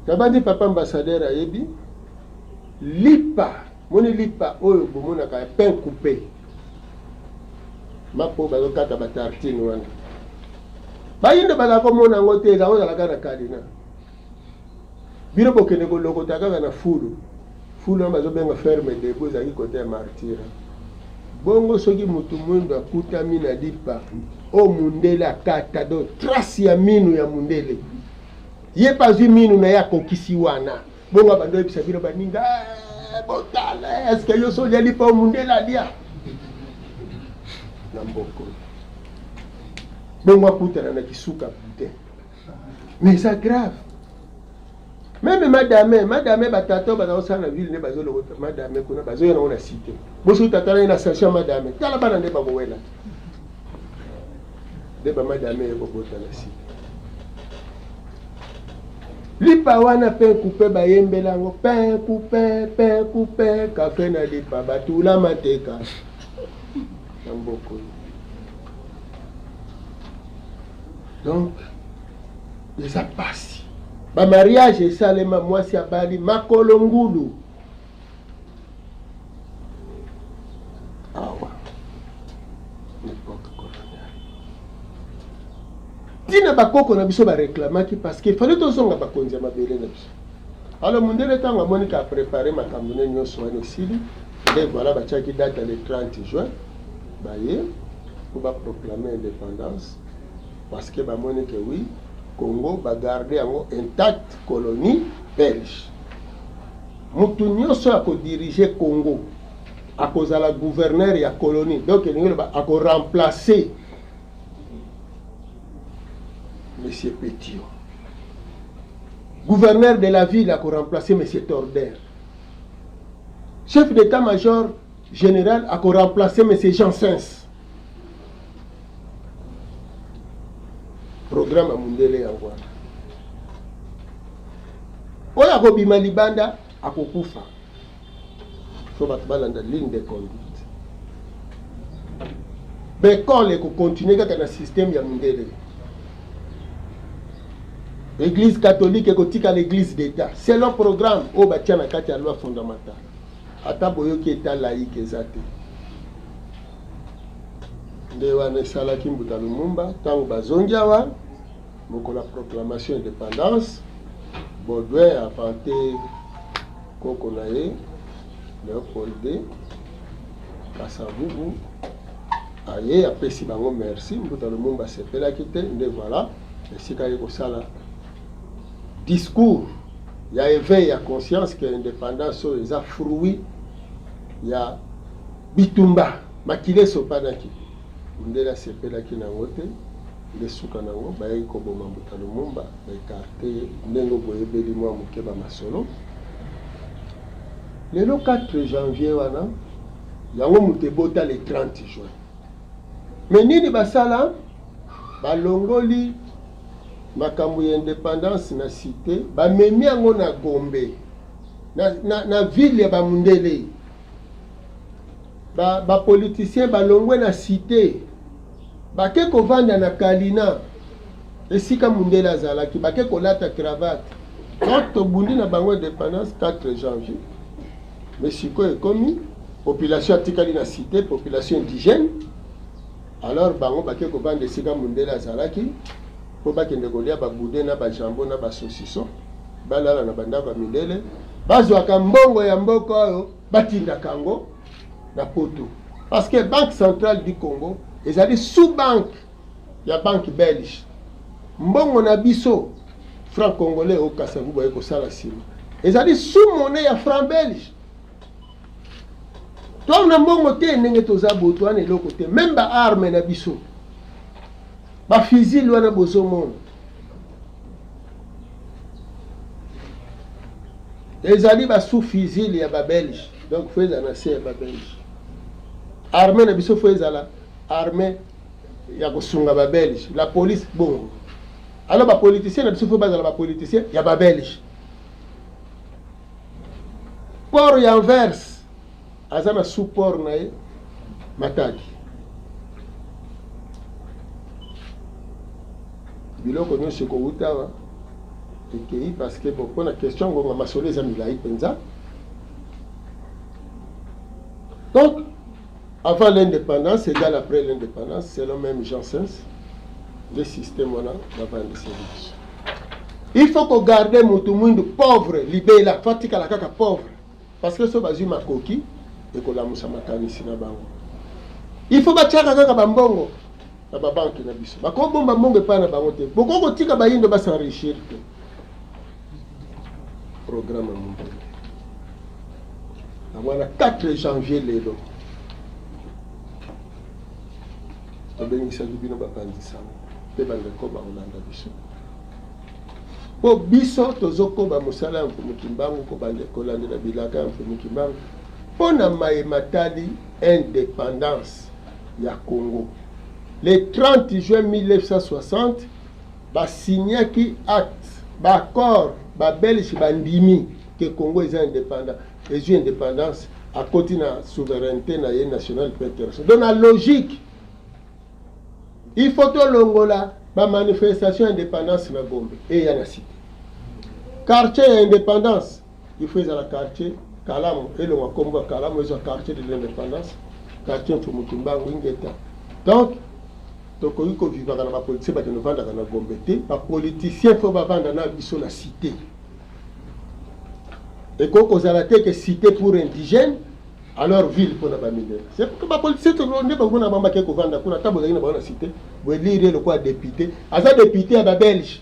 Nabandi papa ambassadeur ayebi lipa, moni lipa oyo bomonaka ya pain coupé, mapo bazokata batartine wana, bayindo bazala komona yango te, ezango ozalaka na kalina. Bino bokende kolokota kaka na fulu fulu wana bazobenga ferme debout, ezalaki kote ya Martyrs. Bongo soki motu mwindo akutami na lipa oyo mundele akata, do trace ya minu ya mundele, ye mpe azwi minu na ye akokisi wana. Bongo abandi oyebisa bino baninga: eh, botala, eske yo so olia lipa oyo mundele alia na mboko? Bongo akutana na kisuka boudin. Mais eza grave, même madame, madame, batata oyo baza kosala na ville nde bazolokota madame kuna, bazoya nango na cité. Boso tata na ye na station ya madame, tala bana nde bakowela nde bamadame ye kobota na cité. Lipa wana pain coupé, bayembela yango pain coupé, pain coupé, kafe na lipa, batula mateka na mboko. Donc eza pasi. Bamariage esalema, mwasi abali makolo ngulu awa époque coloniale. Ntina bakoko na biso bareklamaki parce que fallait tozonga bakonzi ya mabele na biso. Alors mondele ntango amoni ka prépare makambo ne nyonso wana esili, nde voilà batiaki date le 30 juin, baye mpo baproclame indépendance, parce que bamoni ke oui, Congo bagarde yango intact, colonie belge. Motu nyonso akodirige Congo akozala gouverneur ya colonie, donc elingi loba akoremplace monsieur Petiot, gouverneur de la ville akoremplace monsieur Torder, chef d'état-major général akoremplace monsieur Janssens. Programme ya mundele yango wana. Oyo akobima libanda akokufa. So bato balanda ligne de conduite. Baekole ekokontinue kaka na système ya mundele. Église catholique ekotika l'église d'État selon programme oyo batia na kati ya loi fondamentale. Ata boyoki état laïque eza te. Nde wana esalaki mbuta Lumumba ntango bazongi awa mokolo ya proclamation indépendance. Baudouin avante koko na ye Léopold II Kasavubu, aye apesi bango merci. Mbuta Lumumba asepelaki te. Nde voilà esika ye kosala discours ya éveil ya conscience ke indépendance oyo eza fruit ya bitumba, makili esopanaki. Mundele asepelaki nango te. Nde suka na yango bayaki koboma Mbuta Lumumba, ba ecarte ye ndenge boyebeli mwa moke ba masolo. Lelo 4 janvier wana yango moto ebota le 30 juin. Mais nini basala? Balongoli makambo ya independance na cite, bamemi yango na Gombe, na ville ya bamundele. Ba politiciens balongwe na cite, bake kovanda na Kalina, esika mundele azalaki, bake kolata cravate. Donc tobundi na bango independance 4 janvier, mais sikoyo ekomi population atikali na cité, population indigène. Alors bango bake kovanda esika mundele azalaki mpo bakende kolia babude na bajambo na basaucisson, balala na bandako ya mindele, bazwaka mbongo ya mboka oyo batindaka yango na poto, parce que Banque centrale du Congo ezali sous banque ya banque belge. Mbongo na biso franc congolais oyo Kasavubu baye kosala nsima ezali sous monnaie ya franc belge. To na mbongo te ndenge toza boto wana eloko te, même ba arme na biso, ba fusil wana bozomona ezali ba sous fusil ya ba belge. Donc faut ezala na se ya ba belge. Armée na biso faut ezala armée ya kosunga ba belge, la police bongo. Alors ba politicien na biso faut bazala ba politicien ya ba belge. Port ya Anvers aza na sous port na ye Matadi. Biloko nyonso ekowuta awa ekei, parce que bon, mpona question ngonga masolo eza milai mpenza. Donc avant l'indépendance égale après l'indépendance, selon même Janssens, nde système wana bavandiseli biso. Il faut kogarde motu mwindu pauvre libela, faut atikala kaka pauvre, parce que so bazwi makoki ekolamusa makanisi na bango. Il faut batiaka kaka bambongo na babanke na biso, bakobomba mbongo epai na bango te, bokoki kotika bayindo bas'enrichir te. Programme ya mondele yango wana. 4 janvier lelo tobengisaki bino bapanzi sango mpe bandeko bakolanda biso, mpo biso tozokoba mosala ya Mfumu Kimbangu, kolandela bilaka ya Mfumu Kimbangu mpo na maye matali indépendance ya Congo. Le 30 juin 1960 basignaki acte, baaccord, babelge bandimi ke Congo eza indépendant, ezwi indépendance, akoti na souveraineté na ye nationale mpe internationale. Donc na logique, il faut tolongola bamanifestation indépendance na Gombe, eya na cité. Quartier ya indépendance il faut ezala quartier Kalamu, elongwa nkombo ya Kalamu, ezwa quartier de l'indépendance, quartier Mfumu Kimbangu, ingeta. Donc tokoki kovivaka na bapoliticien bakende ovandaka na Gombe te. Bapoliticien faut bavanda na biso na cité. Ekoki kozala te ke cité pour indigène, alors ville mpona bamindele. C'est pour que bapoliticien nde bakomona bango bake kovanda kuna. Ata bozalaki na bango na cité, boelire lokola député, aza député ya babelge.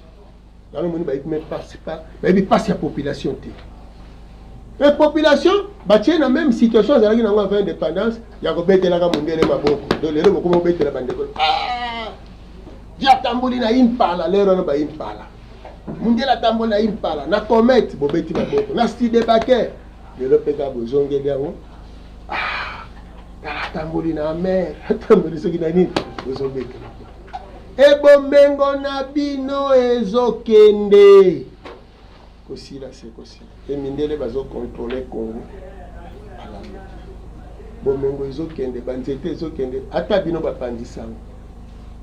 Yango moni bayebi même pasi, bayebi pasi ya population te. Mais population batie na même situation azalaki nango avant indépendance, ya kobetelaka mondele maboko. Donc lelo bokoma obetela bandeko, ah! Di atamboli na Impala, lero wana ba Impala, mondele atamboli na Impala, na Comète, bobeti maboko na Studebaker. Lelo mpe kaka bozongeli yango, ah, tala atamboli na Hummer, atamboli soki na nini, bozobetela. Ebomengo na bino ezokende kosila se kosila. Emindele bazokontrole Congo alalo, bomengo ezokende, banzete ezokende, ata bino bapanzi sango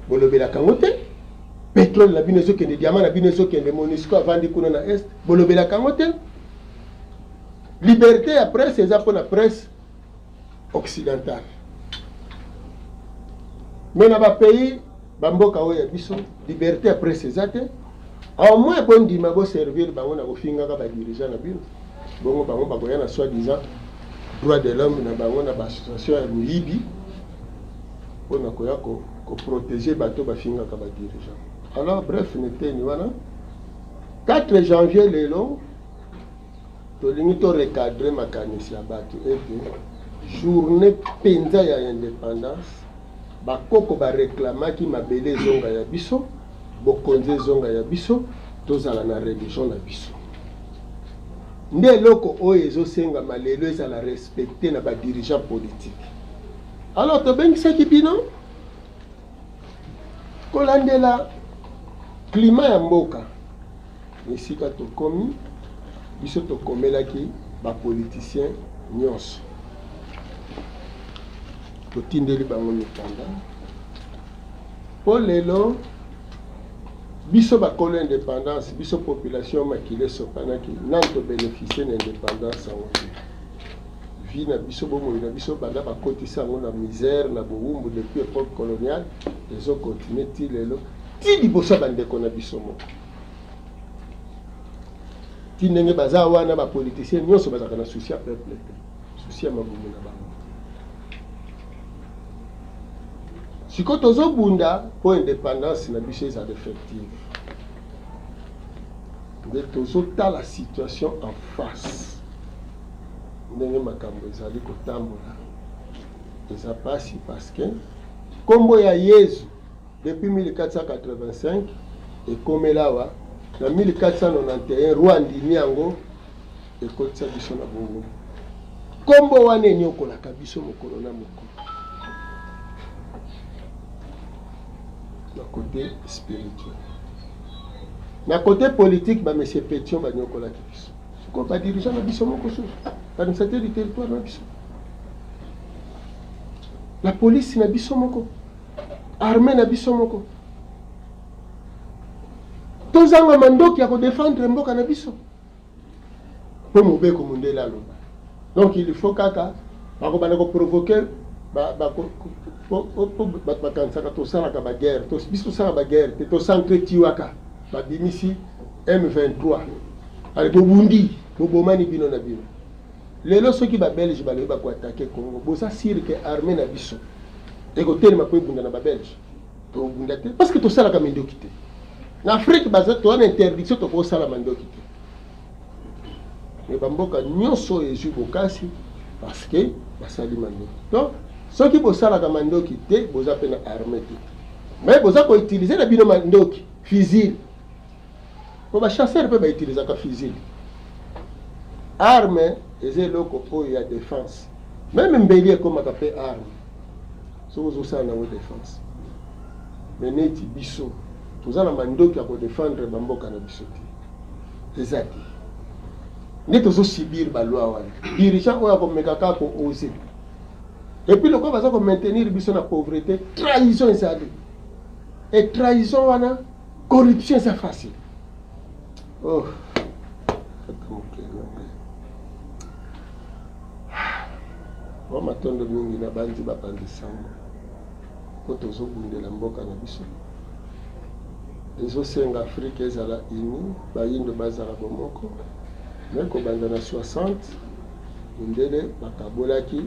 bolobelaka yango te. Pétrole na bino ezokende, diamant na bino ezokende, MONUSCO avandi kuna na Est, bolobelaka yango te. Liberté ya presse eza mpona presse occidentale, mais na bapays, bamboka oyo ya biso, liberté ya presse eza te. Au moins bondima boservir bango na kofingaka badirigeant na bino, bongo bango bakoya na soi-disant droit de l'homme na bango na baassociation ya moyibi mpona koya koprotéger bato bafingaka badirigeant. Alors bref, neteni wana 4 janvier lelo tolingi torecadre makanisi ya bato ete journée mpenza ya indépendance. Bakoko ba reclamaki mabele ezonga ya biso, bokonzi ezonga ya biso, tozala na religion na biso. Nde eloko oyo ezosengama lelo ezala respecte na ba dirigeants politiques. Alors tobengisaki bino kolandela climat ya mboka esika tokomi, biso tokomelaki ba politiciens nyonso. Totindeli bango mikanda mpo lelo biso bakolo independance, biso population makila esopanaki, nanu to beneficier na independance yango te. Vie na biso, bomoi na biso banda bakotisa yango na misère, na bowumbu depuis epoque coloniale, ezo continuer ti lelo, ti liboso ya bandeko na biso moko. Ti ndenge baza wana ba politiciens nyonso bazalaka na souci ya peuple te, souci ya mabumu na bango. Sikoyo tozobunda mpo independance na biso ezala effective, nde tozotala situation en face ndenge makambo ezali kotambola. Eza pasi parce que kombo ya Yezu depuis 1485 ekomela awa na 1491 roi andimi yango, ekotisa biso na bongo. Kombo wana enyokolaka biso mokolo na mokolo na côté spirituel, na côté politique ba monsieur Pétion banyokolaki biso. Sikoyo ba dirigeant na biso moko susu, administrateur du territoire na biso, la police na biso moko, armée na biso moko, tozanga mandoki ya kodefendre mboka na biso mpo mobeko mondele aloba. Donc il faut kaka bakobanda koprovoke bato bakanisaka tosalaka baguerre, biso tosalaka baguerre te, tosentretiwaka. Babimisi M23, ale bobundi, bobomani bino na bino. Lelo soki ba Belge balobi bakoatake Congo, boza sire ke armée na biso ekotelema mpo ebunda na ba Belge? Tobunda te parce que tosalaka mindoki te. Na Afrique baza toza na interdiction, tokosala mandoki te. Mais bamboka nyonso oyo ezwi bokasi parce que basali mandoki. Donc soki bosalaka mandoki te, boza mpe na armée te, mais boza koutilize na bino mandoki fusil, po ba chasseur mpe bautilisaka fusil. Arme eza eloko oyo ya défense, meme mbeli ekomaka mpe arme soki ozosala nango défense. Mais neti biso toza na mandoki ya kodefendre bamboka na biso te, eza te nde tozosubir baloi wana. Dirigeant oyo akomeka kaka koose, et puis lokola baza komaintenir biso na pauvreté, trahison ezali, et trahison wana corruption eza facile. Oh, mwa matondo mingi na banzi bapanzi sango mpo tozobundela mboka na biso. Ezosenga Afrika ezala uni, bayindo bazala bomoko. Me kobanda na 60 mindele bakabolaki,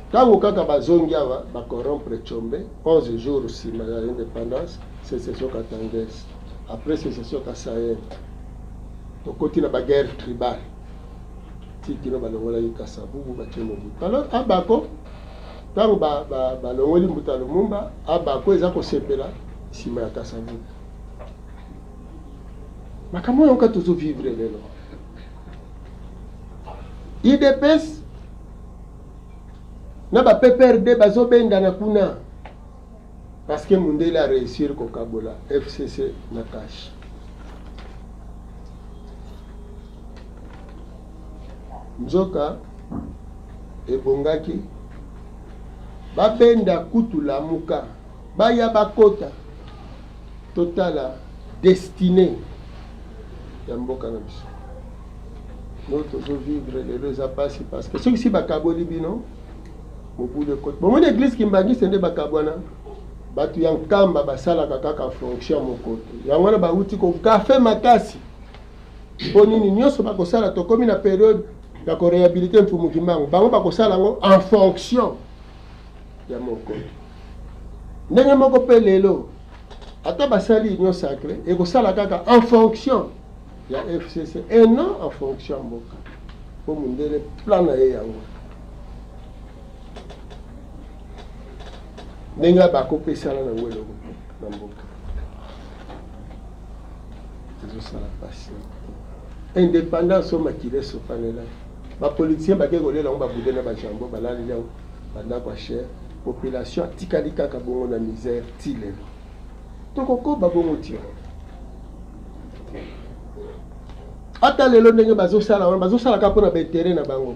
ntango kaka bazongi awa bacorrompre Tshombe 11 jours nsima ya indépendance, sécession katangaise, après sécession kasaïenne, tokoti na baguerre tribale ti kino balongolaki Kasavubu, batie Mobutu. Alors abako ntango balongoli Mbuta Lumumba, abako eza kosepela nsima ya Kasavubu. Makambo oyo kaka tozovivre lelo, UDPS na ba PPRD bazobendana kuna parce que mundele a réussir kokabola FCC na cash. Nzoka ebongaki babenda kutu Lamuka, baya bakota, totala destinée ya mboka na biso. No tozovivre lelo eza pasi parce que soki si bakaboli bino, mobulu ekoti. Bomoni église kimbangiste nde bakabwana, bato ya Nkamba basalaka kaka fonction moko te, yango wana bauti kogafe makasi. Mpo nini nyonso bakosala, tokomi na periode ya koréhabilite Mfumu Kimbangu, bango bakosala yango en fonction ya moko. Ndenge moko mpe lelo ata basali union sacrée, ekosala kaka en fonction ya FCC et non en fonction ya mboka, mpo mondele plan na ye yango. Ndenge bakopesana nango eloko te na mboka. Ezosala pasi. Indépendance oyo makila esopanelaki. Ba politiciens bake kolela yango ba bude na ba jambon balaleli yango ba ndako ya cher. Population atikali kaka bongo na misère ti lelo. Tokokoba bongo ti wapi? Ata lelo ndenge bazosala wana bazosala kaka mpona ba interet na bango.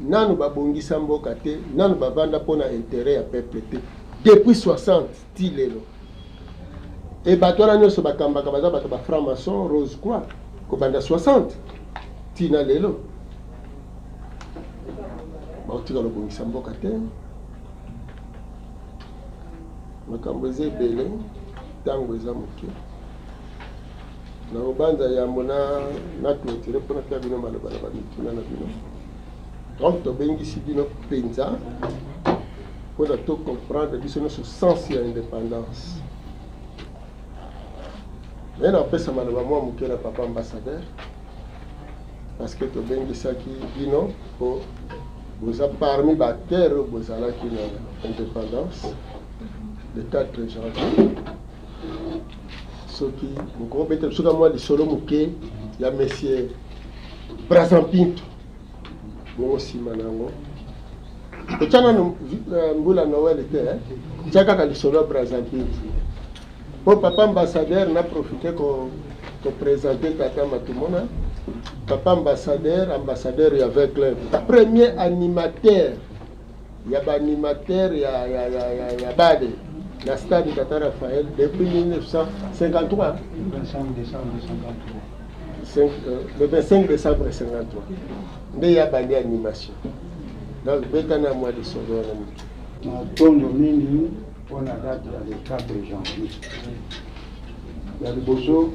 Nanu babongisa mboka te, nanu bavanda mpona interet ya peuple te depuis 60 ti lelo. Et bato wana nyonso bakambaka baza bato ba franc maçon rose croix kobanda 60 ti na lelo bakotika lobongisa mboka te. Makambo eza ebele, ntango eza moke. Nakobanza yambo na na clôturer mpo napia bino maloba na bamituna na bino. Donc tobengisi bino mpenza mpo na to comprendre biso nyonso sens ya indépendance. Naye napesa maloba mwa moke na papa ambassadeur parce que tobengisaki bino mpo boza parmi ba acteurs oyo bozalaki na indépendance le 4 janvier. Soki bokobeta biso ka mwa lisolo moke ya monsieur Brazampinto, bongo nsima na yango totya nano mbula Noël te, eh? Tya kaka lisolo ya Brazampinto mpo papa ambassadeur na profite ko présenter tata Matumona. Papa ambassadeur, ambassadeur ya V Club, premier animateur ya ba animateur ya, ya, ya, ya, ya bale na stade Tata Raphaël depuis 1953. 25 décembre 53. 5, le 25 décembre 53 nde ya bandi animation. Donc beta na mwa lisolo wana moke. Matondo mingi mpona date ya le 4 janvier. Ya liboso,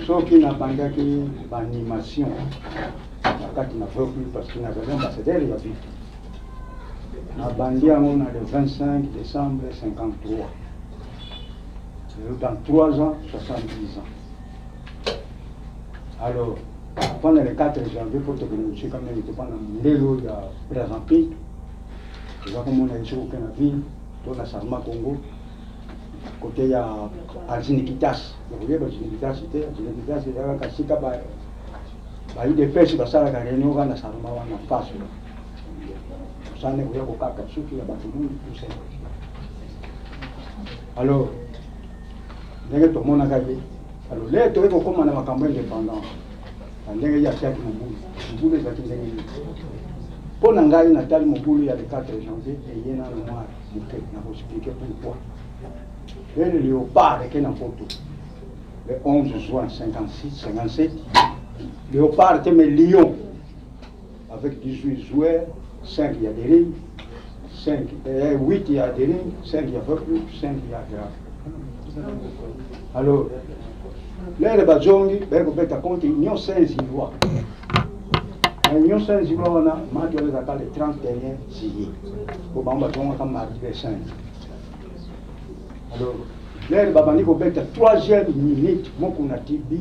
soki nabandaki baanimation na kati na Vaucluse parce que nazali ambassadeur ya ville, nabandi yango na le 25 décembre 53, dans 3 ans 70 ans. Alors mpona le 4 janvier, mpo tokende mosika mingi te, mpona mondelo ya Brazampinto toza komona ye soki oke na ville to na Sarma Congo kote ya Azinikitas. Okoyeba Azinikitas te? Azinikitas eza kaka sika ba UDPS basalaka réunion kaka na Sarma wana face osala koya kokata suki ya bato mingi tout ça. Alors ndenge tomonaka ye, alors lelo toyei kokóma na makambo indépendance na ndenge ye atiaki mobulu. Mobulu ezalaki ndenge nini? Mpo na ngai, natali mobulu ya le 4 janvier eye nano mwa moke. Nakoexpliquer pourquoi. Lelo Léopard eke na poto le 11 juin 56 57, Léopard te mais Lion, avec 18 joueurs, 5 ya Daring, 5 8 ya Daring, 5 ya Vaucluse, 5 ya Grave. Alors lere bazongi, baye kobeta contre Union Saint-Gillois. Na Union Saint-Gillois wana, match wana ezalaka le 31 juillet, po bango bazongaka mardi le 5. Alors lere babandi kobeta, troisième minute, Mokuna tibi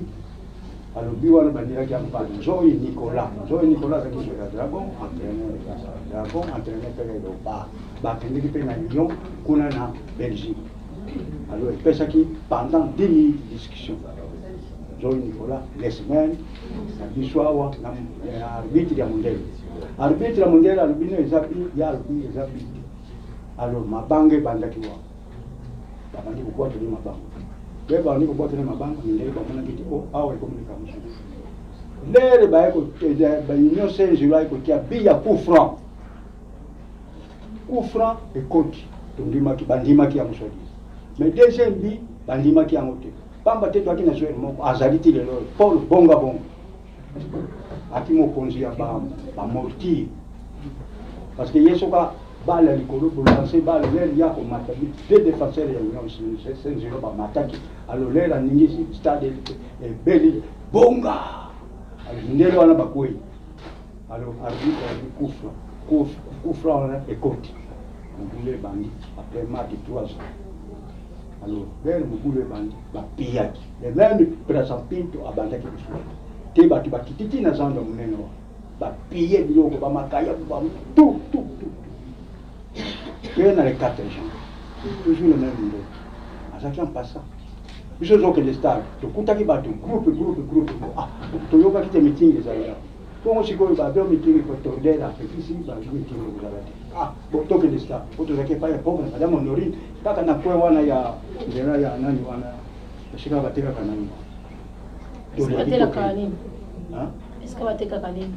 alobi wana bandelaki yango ba Nzoyi Nicolas. Nzoyi Nicolas azalaki joueur ya Dragon, entraîneur ya Dragon, entraîneur mpe ya Léopard. Bakendeki mpe na Lyon kuna na Belgique. Alors epesaki pendant 10 minutes discussion, Nzoyi Nicolas lesemaine na biso awa na arbitre ya mondele. Arbitre ya mondele alobi no eza bi ya, alobi eza bi te. Alors mabanga ebandaki wana, babandi kobwateli mabanga mpe babandi kobwateli mabanga. Mindele bamonaki te o awa ekomi likambo mosusu. Lere baye baunion Saint-Gillois ekotia bi ya coup franc, coup franc ekoti, tondimaki, bandimaki yango soi-disant. Mais deuxième bi bandimaki yango te, pamba te toaki na joueur moko azali ti lelo oyo, Paul Bonga Bonga, aki mokonzi ya bamortier, parce que ye soka balle ya likolo, bolance balle, lere ya komata, deux défenseurs ya Union Saint-Gillois bamataki. Alors lere aningisi stade ebeli bonga, alors ndele wana bakwei. Alors arbitre alobi coup franc, coup franc wana ekoti, mobulu ebandi. Après match 3 ans, alors lere mobulu ebandi, bapiyaki le même Brazampinto abandaki lisusu te. Bato bakiti ti na zando monene wana, bapiye biloko, bamakaya, tout tout tout. Toye na le 4 janvier, toujours le même ndeko azalaki en passant. Biso tozokende stade, tokutaki bato groupe groupe groupe. Ah, toyokaki te meeting ezali awa. Bongo sikoyo bato meeting kotordel apekisi bato meeting ekozala te. Ah, bon, tokende stade po tozalaki epai ya pauvre madame Honorine, kaka na coin wana ya nzela ya nani wana, esika batekaka nani. Batekaka nini? Esika batekaka nini?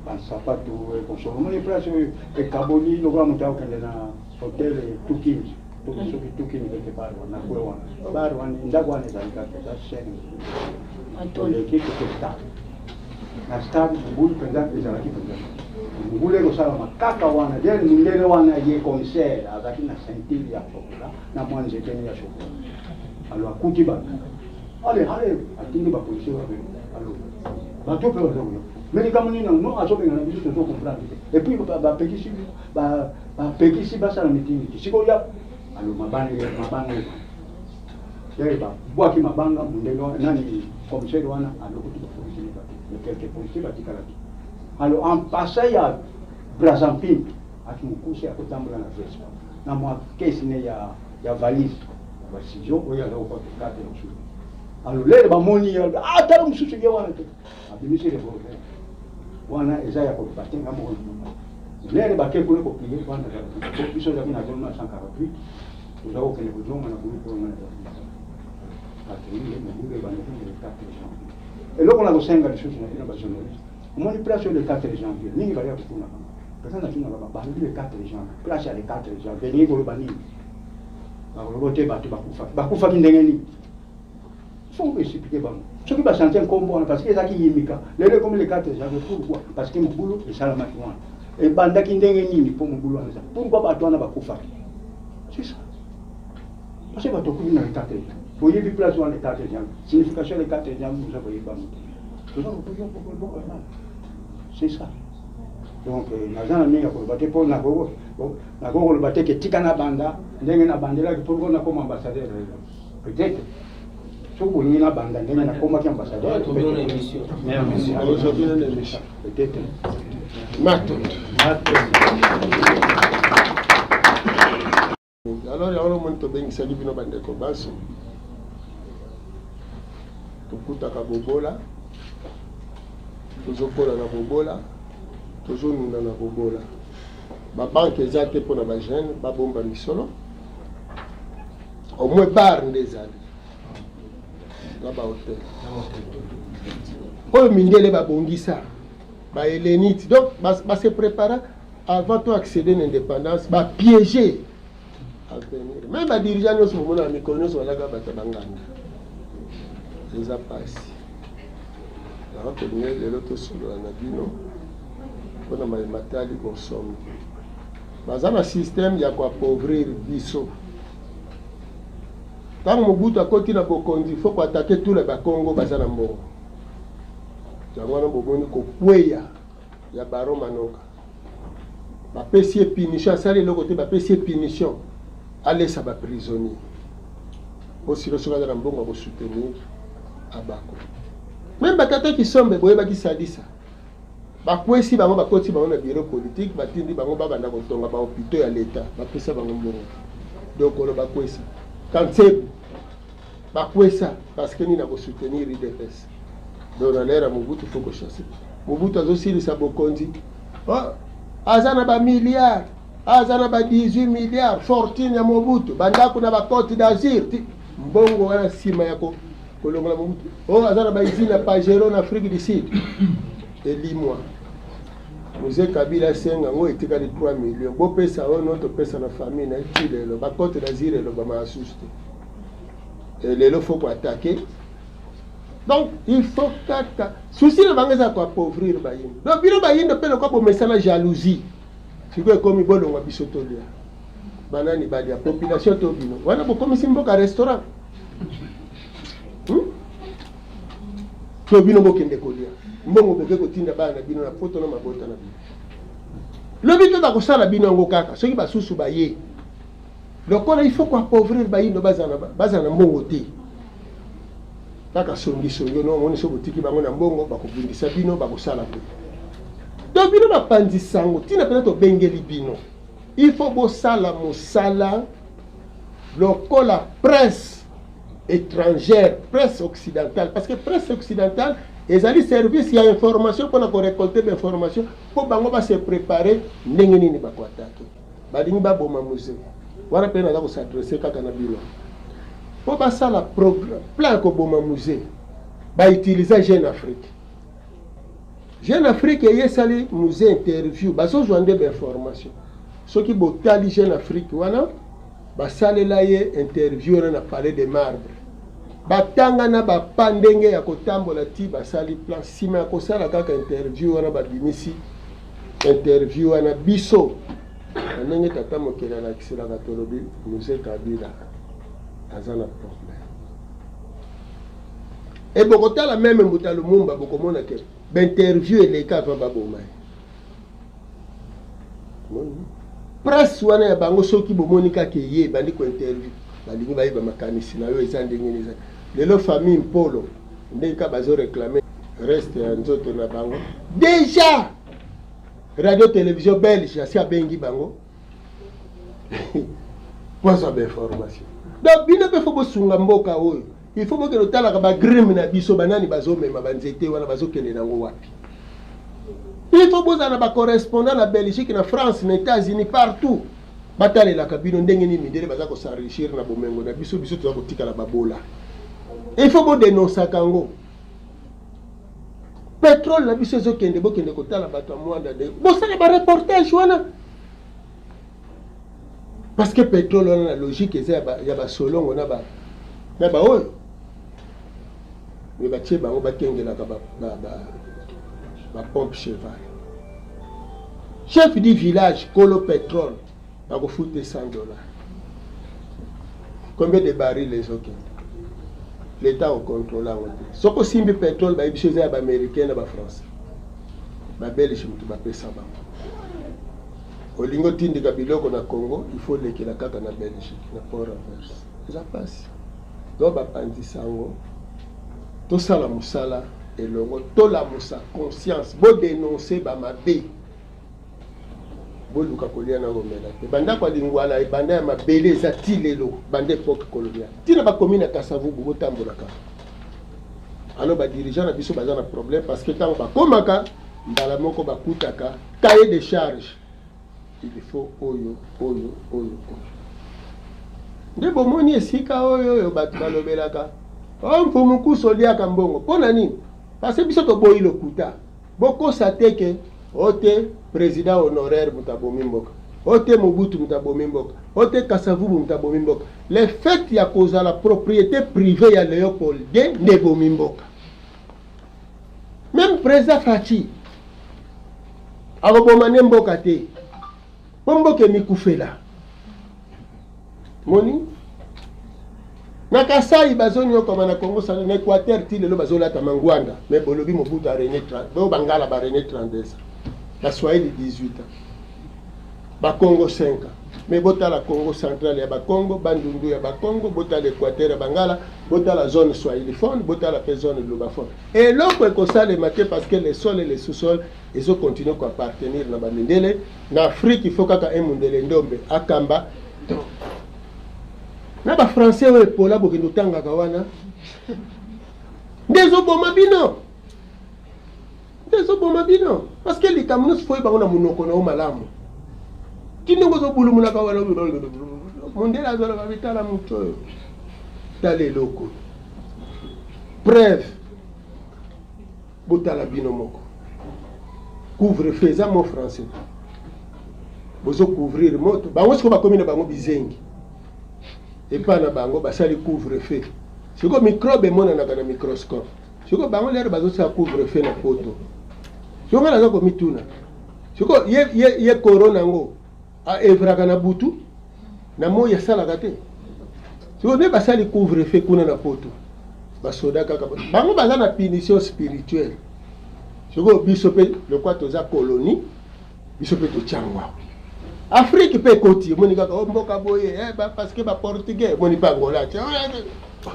Basapatu, ekosolo. Omoni place oyo ekaboli lokola moto akokende na hotel Tukini, soki Tukini quelque part wana, na coin wana, bar wana, ndako wana ezali kaka, eza chaîne. Toleki, toke stade. Na stade mobulu mpenza ezalaki mpenza, mobulu ekosalama kaka wana. De mindele wana ye commissaire azalaki na ceinture ya chocolat na mwa nzete ya chocolat. Alors akuti bato, ale ale, atindi bapolisier babe. Alors bato mpe baza koya, mais likambo nini? No, azobengana biso, tozo comprendre te. Et puis bapekisi, bapekisi basala meeting te. Sikoyo ya alo mabanga, mabanga ebana, babwaki mabanga. Mondele wana nani, commissaire wana alokoti bapolisier bato, mais quelques policiers batikalaki. Alors en passant ya Brazamping, aki mokuse, akotambola na Vespa na mwa kesi ne ya valise ya basijo oyo aza kokota mosusu. Alors lere bamoni ye, ah, tala mosusu ye wana te, abimisi revolver wana, eza ya koloba te, nga moko na lere bake kuna koplie wana. Biso ozalaki na zone 148, toza kokende kozonga na groupe oyo nga nazalaki. Mobulu ebandaki le 4 janvier. Eloko na kosenga lisusu na bino bajournaliste, omoni place oyo le 4 janvier, mingi baya kotunaka pesa, natunaka balobi le 4 janvier, place ya le 4 janvier elingi koloba nini? Bakoloba te bato bakufaki, bakufaki ndenge nini? Faut expliquer bango soki basentir nkombo wana, parce que ezalaki yimika. Lelo ekomi le 4 janvier, pourquoi? Parce que mobulu esalamaki wana. Ebandaki ndenge nini mpo mobulu wana eza? Pourquoi bato wana bakufaki? C'est ça, parce que bato okufi na le 4 janvier. Boyebi place wana le 4 janvier, signification le 4 janvier, boza koyeba moto toza kotoza. C'est ça. Donc naza na mingi ya koloba te, mpo nakoki koloba te ke tika na banda ndenge nabandelaki. Pourquoi nakoma ambassadeur lelo? Peut-être soki bolingi nabanda ndenge nakomaki ambassadeur, peut-être. Matondo. Alors yango nomoni tobengisaki bino bandeko baso. Tokutaka bobola, tozokola na bobola, tozonuna na bobola. Babanke eza te mpona bajeune babomba misolo. Au moins bar nde ezali na bahotel oyo mindele babongisa, bahelenite. Donc base prépara avant to accéder na indépendance, bapiéger avenir. Même badirigeant nyonso bomona na mikolo nyonso bazalaka bato ya banganda. Eza mpasi. Yango tolingi lelo tosolola na bino mpona mayematali bonsomi. Baza na système ya koappauvrir biso. Ntango Mobutu akoti na bokonzi, faut koattaquer tous les Bakongo baza na mbongo. Yango wana bomoni kokweya ya baron Manoka. Bapesi ye punition, asali eloko te, bapesi ye punition alesa baprisonnier. Osilo soki aza na mbongo ya kosoutenir abako. Même batata Kisombe, boyebaki salisa, bakwesi bango, bakoti bango na bureau politique, batindi bango babanda kotonga bahôpitaux ya leta, bapesa bango mbongo. Dokolo bakwesa, Kansebu bakwesa, parce que nini? Akosoutenir UDPS. Donc na l'ère ya Mobutu, faut kochasser Mobutu. Azosilisa bokonzi, oh, aza na bamilliard, aza na ba 18 milliard fortune ya Mobutu, bandako na bacote d'Azur, mbongo wana nsima ya kolongola Mobutu. Oh, aza na bausine ya Pajero na Afrique du Sud, elimwa. Mzee Kabila asenga yango, etikali 3 million, bopesa oyo no topesa na famille na ti lelo bacote d'Azur elobama asusu te. Lelo faut koattaquer. Donc il faut kaka souci na bango eza koappauvrir Bayindo. Donc bino Bayindo mpe lokwa bomesana jalousie, sikoyo ekomi bolongwa biso tolia. Banani balia? Population to bino wana bokomisi mboka restaurant, To bino bokende kolia mbongo, boke kotinda bana na bino na poto na mabota na bino. Lobi mpe bakosala bino yango kaka soki basusu baye. Lokola il faut koappauvrir Bayindo, bazala na mbongo te, kaka songisongi. Ono omoni, so botiki bango na mbongo, bakobundisa bino, bakosala boye. Donc bino bapanzi sango, ntina mpena tobengeli bino. Il faut bosala mosala lokola presse étrangère, presse occidentale, parce que presse occidentale ezali service ya information mpona korécolter bainformation mpo bango base préparer ndenge nini bakoattaquer. Balingi baboma Mzee wana mpe naza kos'adresser kaka na bino mpo basala plan ya koboma Mzee. Bautiliser Jeune Afrique. Jeune Afrique eye esali Mzee interview, bazozwa nde bainformation. Soki botali Jeune Afrique wana, basalela ye interview wana na Palais de Marbre, batanga na bapa ndenge ya kotambola ti basali plan. Nsima ya kosala kaka interview wana, babimisi interview wana, biso na ndenge tata mokeli alakiselaka, tolobi Mzee Kabila aza na problème. E bokotala même Mbuta Lumumba, bokomona ke bainterview eleka avant baboma ye. Presse wana ya bango, soki bomoni kaka eye ebandi kointerview, balingi bayeba makanisi na yo eza ndenge nini. Eza lelo famille Mpolo, ndenge kaka bazoréclamer reste ya nzoto na bango, déjà radio télévision belge asi abengi bango po azwa bainformation. Donc bino mpe faut bosunga mboka oyo. Il faut bokende otalaka bagrime na biso, banani bazomema banzete wana, bazokende nango wapi. Il faut bozala na bacorrespondant na Belgique, na France, na États-Unis, partout, batalelaka bino ndenge nini mindele baza kos'enrichir na bomengo na biso, biso toza kotikala babola. Il faut bodénonçaka yango. Pétrole na biso ezokende, bokende kotala bato ya Mwanda de bosala bareportage wana, parce que pétrole wana na logique eza ya basolongo na baoyo me batie bango bakengelaka bapompe cheval. Chef du village kolo pétrole bakofute 100 $. Combien de baril ezokende? L'état ocontrôle yango te. Soki osimbi pétrole, bayebi biso eza ya baaméricain na bafrançais, babelge moto bapesa bango. Olingi otindika biloko na Congo, il faut olekela kaka na Belgique, na port Anvers. Eza mpasi. Donc bapanzisa yango, tosala mosala elongo, tolamusa conscience, bodénoncer bamabe, boluka kolia na komela te. Bandako ya Lingwala, ebanda ya mabele eza ti lelo, banda époque coloniale ntina bakomi na Kasavubu. Botambolaka. Alors badirigeant na biso baza na problème, parce que ntango bakomaka mbala moko, bakutaka cahier de charge, il faut oyo, oyo, oyo, oyo. Nde bomoni esika oyo oyo bato balobelaka o Mfumu Nkusu oliaka mbongo mpo na nini? Parce que biso toboyi lokuta. Bokosa te ke o te président honoraire moto abomi mboka, o te Mobutu moto abomi mboka, o te Kasavubu moto abomi mboka. Le fait ya kozala propriété privée ya Léopold D nde ebomi mboka. Même président Fatshi akoboma nde mboka te, mpo mboka emikufela. Moni na Kasai bazonyokama, na Congo, na Équateur ti lelo bazolata mangwanda. Mais bolobi Mobutu arégner, oyo bangala barégner 32 ans, baswahili 18 ans, bakongo 5 ans. Mais botala Congo Central ya bakongo, Bandundu ya bakongo, botala Équateur ya bangala, botala zone swahiliphone, botala mpe zone lubaphone. Eloko ekosalema te, parce que le sol et le sous-sol ezocontinuer koappartenir na bamindele. Na Afrique, il faut kaka un mundele ndombe akamba na bafrançais oyo epola. Bokende otangaka wana nde ezoboma bino, nde ezoboma bino, parce que likambo nyonso faut bango na monoko na yo malamu. Ti ndenge ozobulumunaka wana, mondele azolaka bitala moto oyo, tala eloko. Preuve, botala bino moko, couvre-feu eza mot français. Bozocouvrir moto bango, sikoyo bakomi na bango bizengi epa na bango, basali couvre-feu. Sikoyo microbe emonanaka na microscope. Sikoyo bango lere bazosala couvre-feu na poto. Sikoyo ngai naza komituna, sikoyo ye corona yango aœuvraka na butu, na moi asalaka te. Sikoyo nde basali couvre-feu kuna na poto, basoda kaka bango baza na punition spirituelle. Sikoyo biso mpe lokwa toza colonie, biso mpe totyango awa. Afrique mpe ekoti, omoni kaka o mboka boye parce que baportugais, omoni mpe Angola.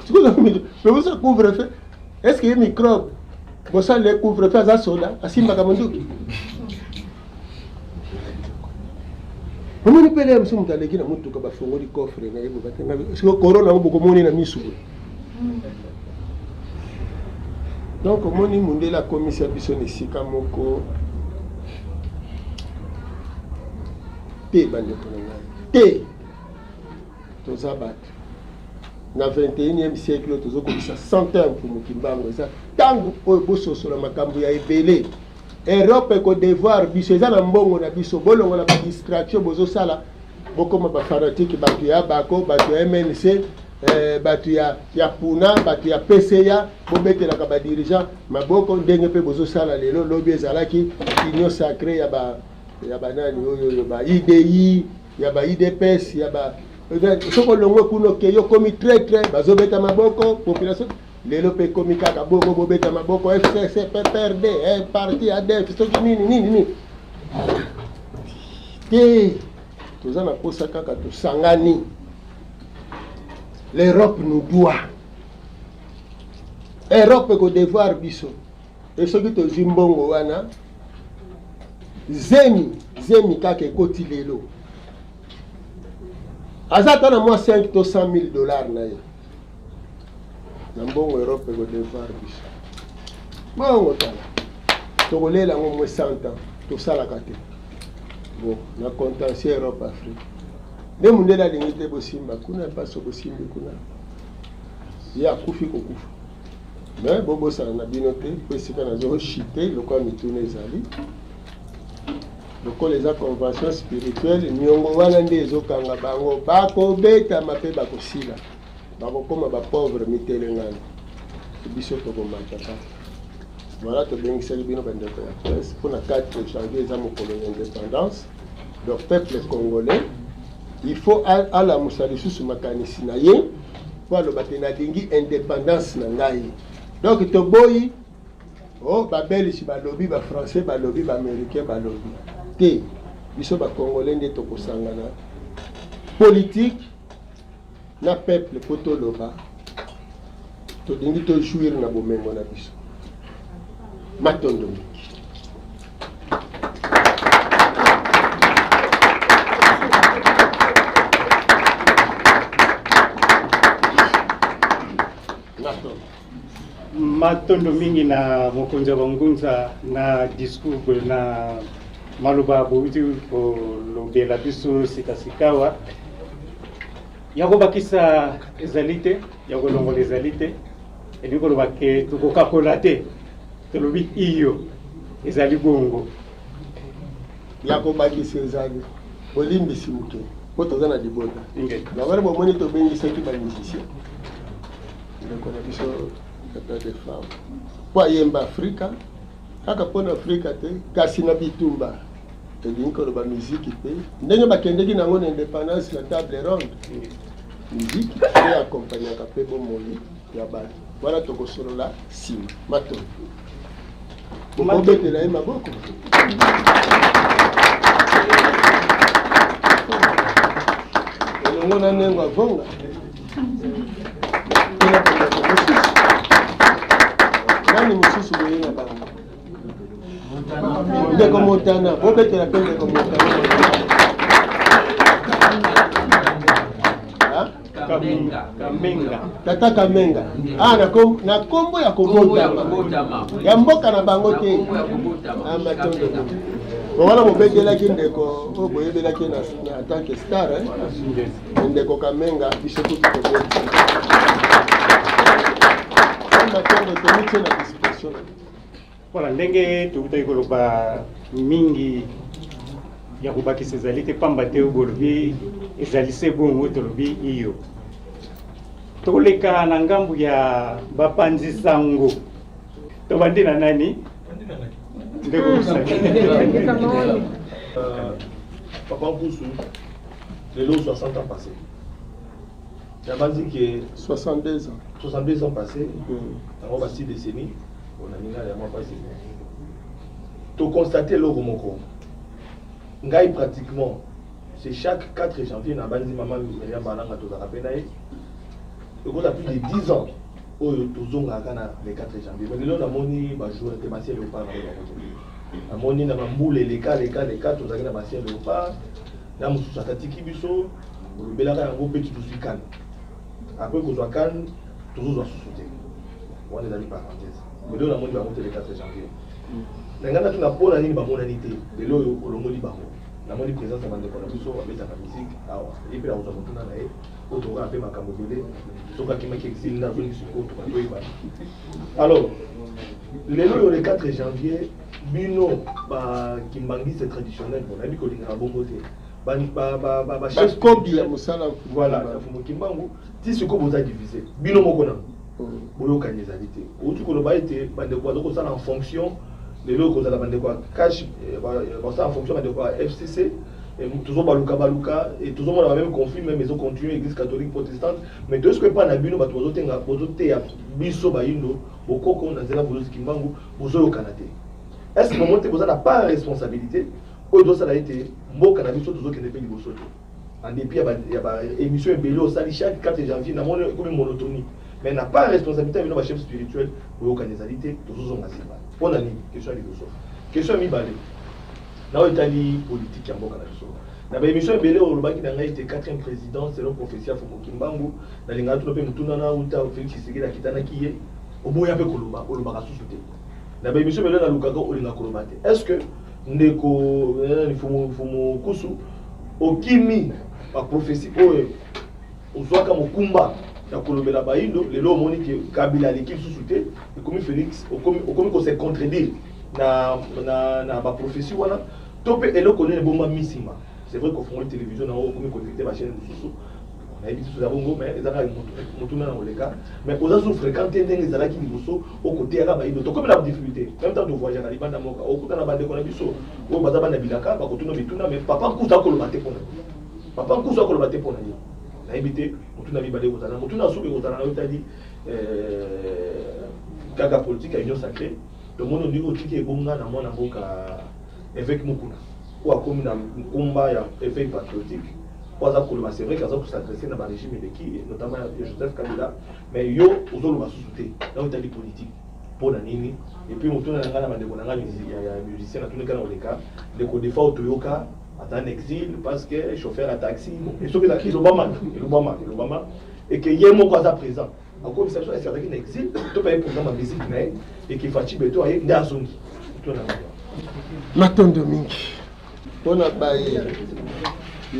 Sikoyo bosa couvre-feu, est ce que ye microbe bosali ye couvre-feu aza soda asimbaka monduki? Omoni mpe lea mosusu moto aleki na motuka bafongoli coffre na ye bobatenga siko corona yango bokomoni na misu boye. Donc omoni mundele akomisa biso na esika moko te bandeko na ngai te toza bato na 21e siècle oyo tozokokisa 100 ans ya mfumu kimbangu eza ntango oyo bososola makambo ya ebele Europe eko devoir biso eza na mbongo na biso bolongola ba distraction bozosala bokoma ba fanatique bato ya bako bato ya MNC eh, bato ya, ya puna bato ya PCA bobetelaka ba dirigeant maboko ndenge mpe bozosala lelo lobi ezalaki union sacrée ya ba ya banani oyo oyo ba IDI ya ba IDPS ya ba soki olongwe kuna okei okomi traitre bazobeta maboko population Lelo pe ekomi kaka bongo bobeta maboko FCC PPRD eh, parti ADF soki nini nini nini te toza na posa kaka tosangani l'Europe nous doit Europe ekodevoir biso e soki tozwi mbongo wana zemi zemi kaka ekoti lelo aza ata na mwa 5 to 100 000 dollars na ye na mbongo Europe eko devoir biso bongo tala tokolela yango mwe 100 ans tosalaka te bon na contentieux Europe Afrique nde mundele alingi te bosimba kuna mpaso bosimbi kuna ye akufi kokufa me bobosana na bino te mpo esika nazoshite lokola mituna ezali lokola eza convention spirituelle niongo wana nde ezokanga bango bakobetama mpe bakosila bakokoma ba pauvre mitelengano biso tokomata kaka voilà tobengisaki bino bandeko ya presse mpo na 4 janvier eza mokolo ya indépendance donc peuple congolais il faut alamusa lisusu makanisi na ye mpo aloba te nalingi indépendance na ngai donc toboyi Oh ba belge balobi ba français balobi ba américain balobi te biso ba congolais nde tokosangana politique na peuple mpo toloba tolingi tojouir na bomengo na biso matondo mingi matondo Matondo mingi na mokonzi ya bangunza na discours na maloba bowuti kolobela biso sikasikawa. Ya kobakisa ezali te, ya kolongola ezali te, elingi koloba ke tokokakola te, tolobi iyo ezali bongo. Ya kobakisa ezali bolimbisi moke mpo toza na libota yango wana bomoni tobengisaki ba musicien ndeko na biso tata de femme mpo ayemba afrika kaka mpo na afrika te kasi na bitumba elingi koloba miziki mpe ndenge bakendeki na yango na independance na table ronde miziki mpe akompagnaka mpe bomoi ya bato wana tokosolola nsima matondo bokobetela ye maboko elongo na nengo avonga nani mosusu boye na bango ndeko motana bobetela mpe ndeko motana Kamenga. Tata Kamenga. Ah, na kombo ya kobotama. Ya mboka na bango te. Ah, matondo. Bon, wana bobetelaki ndeko oyo boyebelaki na en tant que star hein? Ndeko Kamenga biso kutu tobeti. Matondo tomitie na disposition. Voilà, ndenge tokutaki koloba mingi ya kobakisa ezali te pamba te bolobi ezali se bongo tolobi iyo. Tokoleka na ngambu ya bapanzi sango. Tobandi na nani? Ndeko Musaki. Papa Nkusu, lelo 60 ans passé. Nabanzi ke 62 ans. 62 ans passé, yango ba 6 décennies, on a minga ya mwa pasi. To constater eloko moko. Ngai pratiquement c'est chaque 4 janvier na banzi maman Myriam Balanga tozalaka pe na ye. Ekoza plus de 10 ans oyo tozongaka na le 4 janvier. Mais lelo namoni ba joueurs te Basien Léopard na bango. Namoni na bambula eleka leka leka tozalaki na Basien Léopard. Na mosusu atatiki biso, olobelaka yango mpe ti tozwi CAN. Après kozwa CAN, tozozwa susu te. Wana ezali parenthèse. Mais lelo namoni bango te le 4 janvier. Na ngai natuna mpo na nini bamonani te lelo oyo olongoli bango. Namoni présence ya bandeko na biso babetaka musique awa. Ye mpe nakozwa motuna na ye oyo tokokaka mpe makambo ebele soki akimaki exil nde azongi sikoyo toka toyeba. Alors lelo oyo le 4 janvier bino ba kimbanguiste traditionnel bon nayebi kolingaka bongo te bakobi ya mosala voilà ya Mfumu Kimbangu ti sikoyo boza divise bino moko na boyokani ezali te. Outi koloba ete bandeko baza kosala en fonction lelo ekozala bandeko ya cash basala en fonction bandeko ya FCC tozobaluka baluka et tozomona ba même conflit même ezo continuer église catholique protestante mais toyebi epa na bino bato bazotenga bozoteya biso bayindo bokoko na nzela Mvuluzi Kimbangu bozoyokana te. Est ce que bomoni te boza na part responsabilité oyo tozosala ete mboka na biso tozokende mpe liboso te en dépit ya ba émission ebele osali chaque 4 janvier namoni ekomi monotonie mais na part responsabilité ya bino ba chef spirituel boyokani ezali te tozozonga nsima mpo na nini? Question ya liboso. Question ya mibale na oyo etali politique ya mboka na biso. Na ba émission ebele olobaki na ngai ete quatrième président selon prophétie ya Mfumu Kimbangu nalingaka tuna mpe motuna na uta Félix Tshisekedi akitanaki ye oboya mpe koloba olobaka susu te. Na ba émission ebele nalukaka olinga koloba te. Est ce que ndeko Mfumu Mfumu Kusu okimi ba prophétie oyo ozwaka mokumba ya kolobela bayindo lelo omoni ke Kabila aleki lisusu te ekomi Félix okomi okomi ko se contredire na na na ba prophétie wana to mpe eloko nini ebombami nsima. C'est vrai kofungoli télévision nango okomi kodicte ba chaîne mosusu nayebi te soza bongo mais eza kaka motuna na koleka mais oza so fréquent te ndenge ezalaki liboso okoteyaka bayindo tokomi na difficulté même temps tovoyagaka na libanda mboka okuta na bandeko na biso oyo baza bana bilaka bakotuna mituna mais papa Nkusu akoloba te mpona papa Nkusu akoloba te mpona nini nayebi te motuna mibale ekozala motuna suki ekozala na yo etali kaka politique ya union sacrée tomoni ondiki otiki ebonga na mwana mboka évêque Mukuna oyo akomi na nkomba ya éveil patriotique oyo aza koloba c'est vrai qu'aza kos'adresse na barégime eleki notamment ya Joseph Kabila mais yo ozoloba susu te na oyo etali politique mpo na nini. Et puis motuna na ngai na bandeko na ngai ya musicien natunika na koleka ndeko defa oyo toyoka aza en exil parce que chauffeur ya taxi et soki elobama elobama elobama et que ye moko aza présent akomisa biso est azalaki na exil to mpe aye programme ya musique na ye et que Fatshi Beto aye nde azongi motuna na ngai. Matondo mingi mpona baye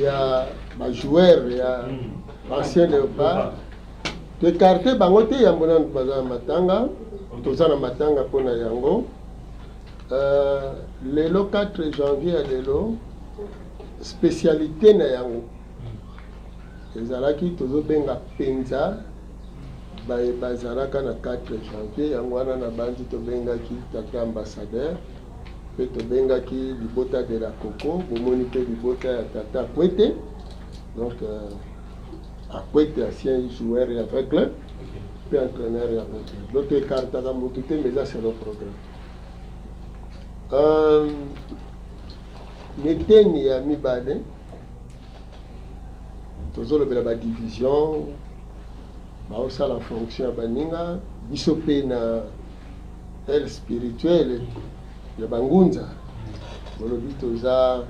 ya bajoueur ya ancien léopard toekarte bango te yambo nanu baza na matanga toza na matanga mpona yango. Lelo 4 janvier ya lelo spécialité na yango ezalaki tozobenga mpenza baye bazalaka na 4 janvier yango wana na bandi tobengaki tata ambassadeur mpe tobengaki libota de la coco bomoni mpe libota ya tata Akwete donc Akwete ancien joueur ya vrai club mpe entraîneur ya vrai club donc toekartaka motu te mais eza selon programme. Neteni ya mibale tozolobela badivision baosala fonction ya baninga biso mpe na aile spirituelle ya bangunza bolobi toza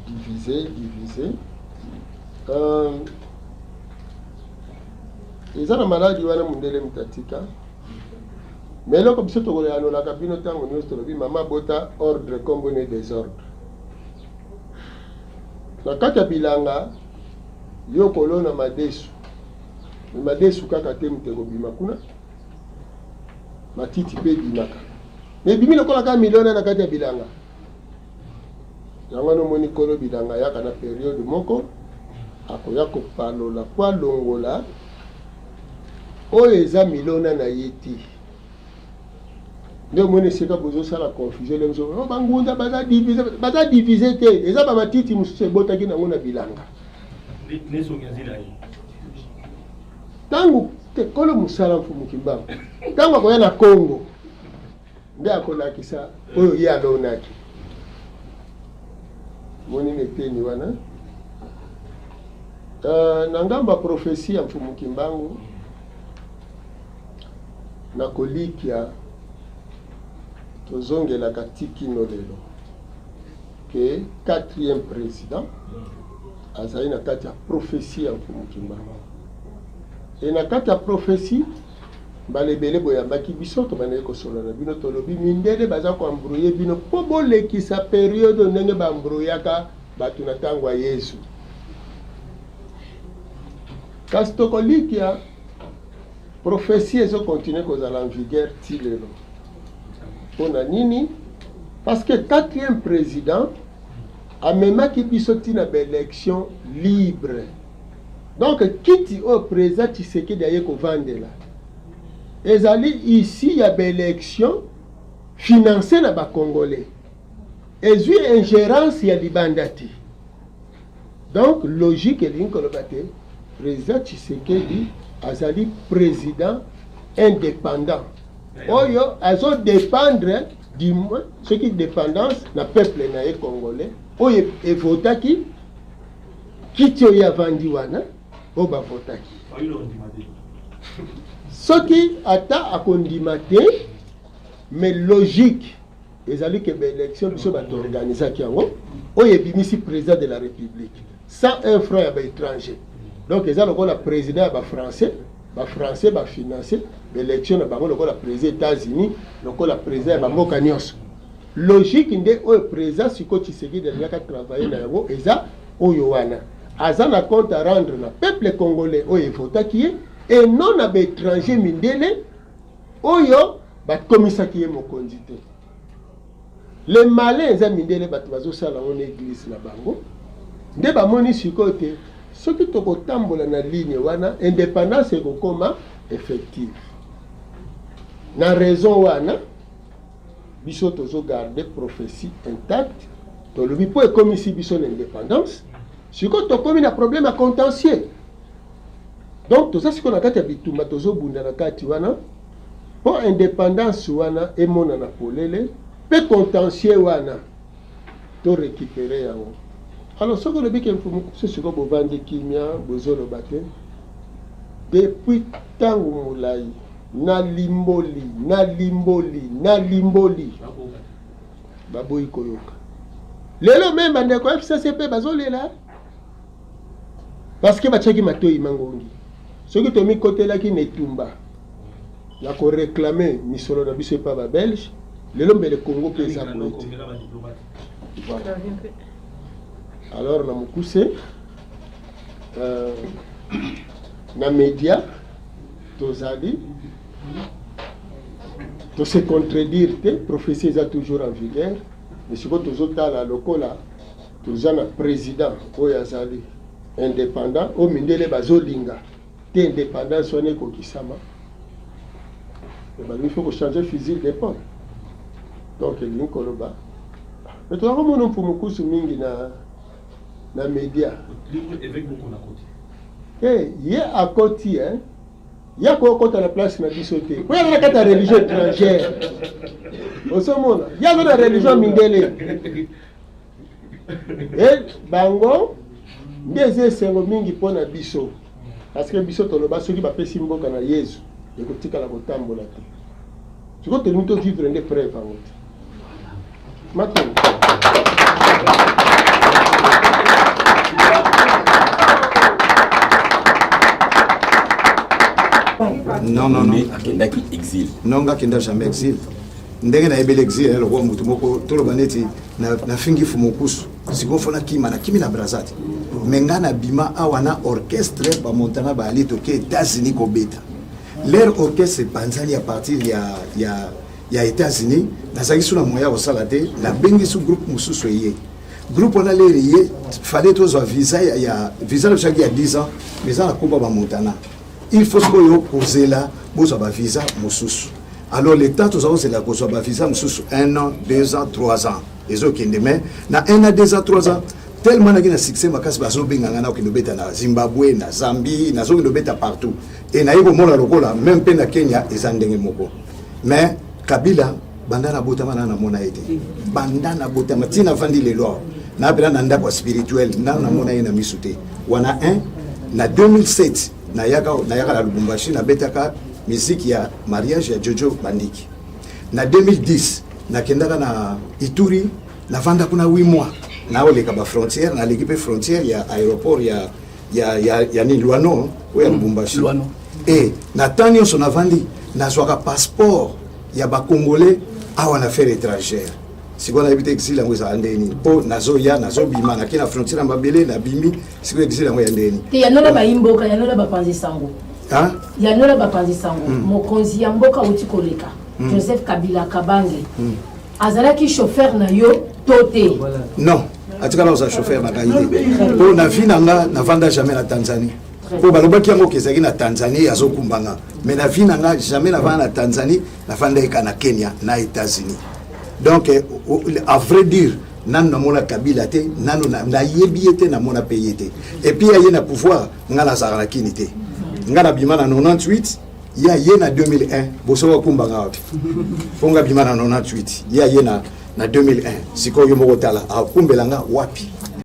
divise divise. Eza na maladi wana mondele mutatika mais eloko biso tokoyanolaka bino ntango nyonso tolobi mama bota ordre kombo ne désordre na kati ya bilanga yo kolona madesu me madesu kaka te moto ekobima kuna matiti mpe ebimaka me ebimi lokola kaka miliona na kati ya bilanga yango wana omoni kolo bilanga ayaka na periode moko akoya kopalola po alongola oyo eza milona na ye te nde omoni esika bozosala confusion ndenge oh, bangunza baza divise baza divise te eza bamatiti mosusu ebotaki nango na bilanga ntango te kolo mosala Mfumu Kimbangu ntango akoya na Congo nde akolakisa oyo ye alonaki moni na eteni wana. Na ngambo ya prophetie ya Mfumu Kimbangu na kolikia tozongelaka tikino lelo. Que quatrième président azali na kati ya prophetie ya Mfumu Kimbangu. E na kati ya prophetie, mbala ebele boyambaki biso, tobandaki kosolola na bino, tolobi mindele baza koembrouye bino mpo bolekisa periode ndenge baembrouyaka bato na ntango ya Yesu. Kasi tokolikia prophetie ezokontinue kozala en vigueur ti lelo. Mpo na nini? Parce que quatrième président amemaki biso ti na baélection libre. Donc kiti oyo président Tshisekedi aye kovandela ezali issue ya baélection financée na bacongolais, ezwi ingérence ya libanda te. Donc logique elingi koloba te président Tshisekedi azali président indépendant oyo azodépendre, du moins soki dépendance na peuple na ye congolais oyo evotaki kiti oyo avandi wana, oyo bavotaki. Soki ata akondima te, mais logique ezali ke baélection biso bato organisaki yango, oyo ebimisi président de la République sans un franc ya baétranger. Donc eza lokola président ya bafrançais, bafrançais bafinance baélection na bango, lokola président États-Unis, lokola président ya bamboka nyonso. Logique nde oyo président sikoyo Tshisekedi alingaka travailler na yango eza oyo wana. Aza na compte à rendre na peuple congolais oyo evotaki ye et non na baétranger mindele oyo bakomisaki ye mokonzi te. Le malin eza mindele, bato bazosala yango na église na bango nde bamoni sikoyo te. Soki tokotambola na ligne wana, indépendance ekokoma effective. Na raison wana biso tozogarde prophétie intacte. Tolobi mpo ekomisi biso na indépendance. Sikoyo tokomi na problème ya contentieux, donc toza sikoyo na kati ya bitumba, tozobunda na kati wana mpo indépendance wana emonana polele mpe contentieux wana to récupérer yango. Alors soki olobi ke Mfumu Nkusu, sikoyo bovandi kimia, bozoloba te depuis ntango molai, nalimboli, nalimboli, nalimboli, baboyi koyoka. Lelo même bandeko FCC mpe bazolela parce que batiaki matoi mangongi. Soki tomikotelaki na etumba ya koréclamer misolo na biso epa babelge, lelo mbele Congo mpe eza boye te. Voilà. Alors na mokuse, na média tozali tose contredire te, prophétie eza toujours en vigueur. Mais sikoyo tozotala lokola toza na président oyo azali indépendant, oyo mindele bazolinga te indépendance wana ekokisama, balingi faut kochanger fusil d'épaule. Donc elingi koloba, mais toza komona Mfumu Nkusu mingi na média. Te, ye akoti, hein? Ye akokota na place na biso te po ye aza na kati ya religion étrangère. Ozomona, ye aza na religion mindele e bango nde eza esengo mingi mpo na biso, parce que biso toloba soki bapesi mboka na Yezu ekotikala kotambola te. Sikoyo tolingi tovivre nde preuve yango te. Matondo. Non, non, non. Akendaki exil? Non, nga akenda jamais exil. Ndenge nayebeli exil, lokola motu moko toloba neti nafingi Fumu Nkusu, sikoyo faut nakima, nakimi na Braza te. Mais nga nabima awa na orchestre bamontana baali, toke États-Unis kobeta. Leur orchestre epanzani à partir ya États-Unis. Nazalaki so na moyen ya kosala te, nabengisi groupe mosusu eye. Groupe wana lere ye fallait tozwa visa ya visa na biso ya 10 ans, mais eza na komba bamontana. Il faut sikoyo kozela bozwa bavisa mosusu. Alors le temps toza kozela kozwa bavisa mosusu, 1 an, 2 ans, 3 ans ezokende. Mais na 1 an, 2 ans, 3 ans, tellement naki na succès makasi, bazobenga nga, nakokende obeta na Zimbabwe, na Zambie, nazokende obeta partout. E naye komona lokola même mpe na Kenya eza ndenge moko. Mais Kabila, banda nabotama na namona ye te. Banda nabotama ntina navandi lelo awa, napela na ndako ya spirituel, na namona ye na misu te. Wana 1 na 2007 nayaka na Lubumbashi, nabetaka miziki ya mariage ya Jojo Bandiki. Na 2010 nakendaka na Ituri. Navanda kuna 8 mois, naoleka bafrontière, naleki mpe frontière ya aéroport ya, ya, ya, ya nini, Luano, oyo ya Lubumbashi. Luano. E na temps nyonso navandi, nazwaka passeport ya bacongolais awa na affaire étrangère. Sikoyo nayebi te exil yango ezala ndenge nini, mpo nazoya, nazobima, nake na frontière ya mabele, nabimi. Sikoyo exil yango ya ndenge nini? Te, yanola bayimboka, yanola bapanzi sango. Hein? Yanola bapanzi sango. Mokonzi ya mboka auti koleka, Joseph Kabila Kabange, azalaki chauffeur na yo to te? Non, atikala kozala chauffeur na ngai te, mpo na vie na nga navanda jamais na Tanzanie. Mpo balobaki yango ke ezalaki na Tanzanie azokumba nga, mais na vie na nga jamais navanda na Tanzanie. Navanda eka na Kenya na États-Unis. Donc à vrai dire, nanu namona Kabila te, nanu nayebi ye te, namona mpe ye te. Et puis aye na pouvoir, nga nazalaka na Kini te. Nga nabima na 98, ye aye na 2001. Bosoko akumbanga wapi? Mpo nga bima na 98, ye aye na 2001. Sikoyo yo moko tala, akumbela nga wapi?